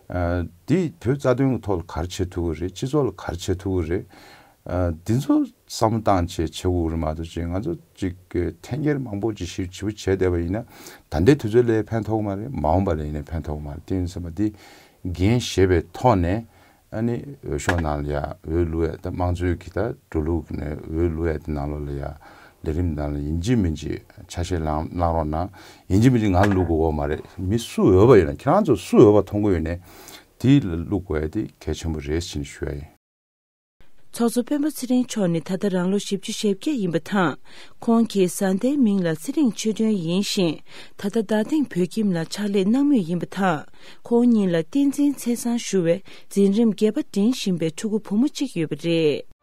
ཨ་དེ་བོད་རྩ་དོན་གྱི་ཐོག་ལ་ག་རེ་བྱེད་ཐུབ་ཀྱི་རེད། སྤྱི་ཚོགས་ལ་ག་རེ་བྱེད་ཐུབ་ཀྱི་རེད། ཨ་འདི་ཚོ་བསམ་བློ་བཏང་བྱས་བྱེད་དགོས་ཀྱི་རེད་མ་གཏོགས་ཅིག་ང་ཚོ་ཅིག་གི་འཐེན་འཁྱེར་མང་པོ་ཅིག་ཞིབ་ཞིབ་བྱས་བསྡད་པ་ཡིན་ན་ད་ལྟའི་དུས་ཚོད་ལ་ཕན་ཐོགས་ཀྱི་མ་རེད། མ་འོངས་པ་ལ་ཡིན་ན་ཕན་ཐོགས་ཀྱི་མ་རེད། དེ་ཡིན་ཙང་མ་དེ། འགན་བཞེས་པའི་ཐོག་ནས་ཨ་ནི་འོས་ཤོག་ནང་ལ་ཡ་འོས་བླུག་ཡ་ད་དམངས་གཙོའི་གི་ད་འགྲོ་ལུགས་ནས་འོས་བླུག་ཡ་དེ་ནང་ལོགས་ལ་ཡ་ལས་རིམ་ནང་ལ་ཡིན་གཅིག་མིན་གཅིག་ཆ་ཤས་བླང་བླང་རོགས་གནང་། ཡིན་གཅིག་མིན་གཅིག་ང་ལ་བླུག་དགོས་ཀྱི་མ་རེད། མི་སུ་འོས་པ་ཡོད་ན་ཁྱེད་རང་ཚོ་སུ་འོས་པ་མཐོང་གི་ཡོད་ནའི་དེ་ལ་བླུག་དགོས་ཡ་དེ་གལ་ཆེན་པོ་རེད་ཟེར་ནས་ཞུ་ཡ་ཡིན། ཚོགས་གཙོ་སྤེན་པ་ཚེ་རིང་མཆོག་ནི་ད་ལྟ་རང་ལོ་བཞི་བཅུ་ཞེ་བརྒྱད་ཡིན་པ་དང་། ཁོང་གི་བཟའ་ཟླའི་མིང་ལ་ཚེ་རིང་ཆོས་སྒྲོན་ཡིན་ཞིང་། ད་ལྟ་རྡ་སྟེང་བོད་ཁྱིམ་ལ་ཕྱག་ལས་གནང་མུས་ཡིན་པ་དང་། ཁོང་ཉིད་ལ་བསྟན་འཛིན་ཚེ་བཟང་ཞུ་བའི་འཛིན་རིམ་བརྒྱད་པ་འགྲིམ་བཞིན་པའི་ཕྲུ་གུ་བུ་མོ་གཅིག་ཡོད་པ་རེད།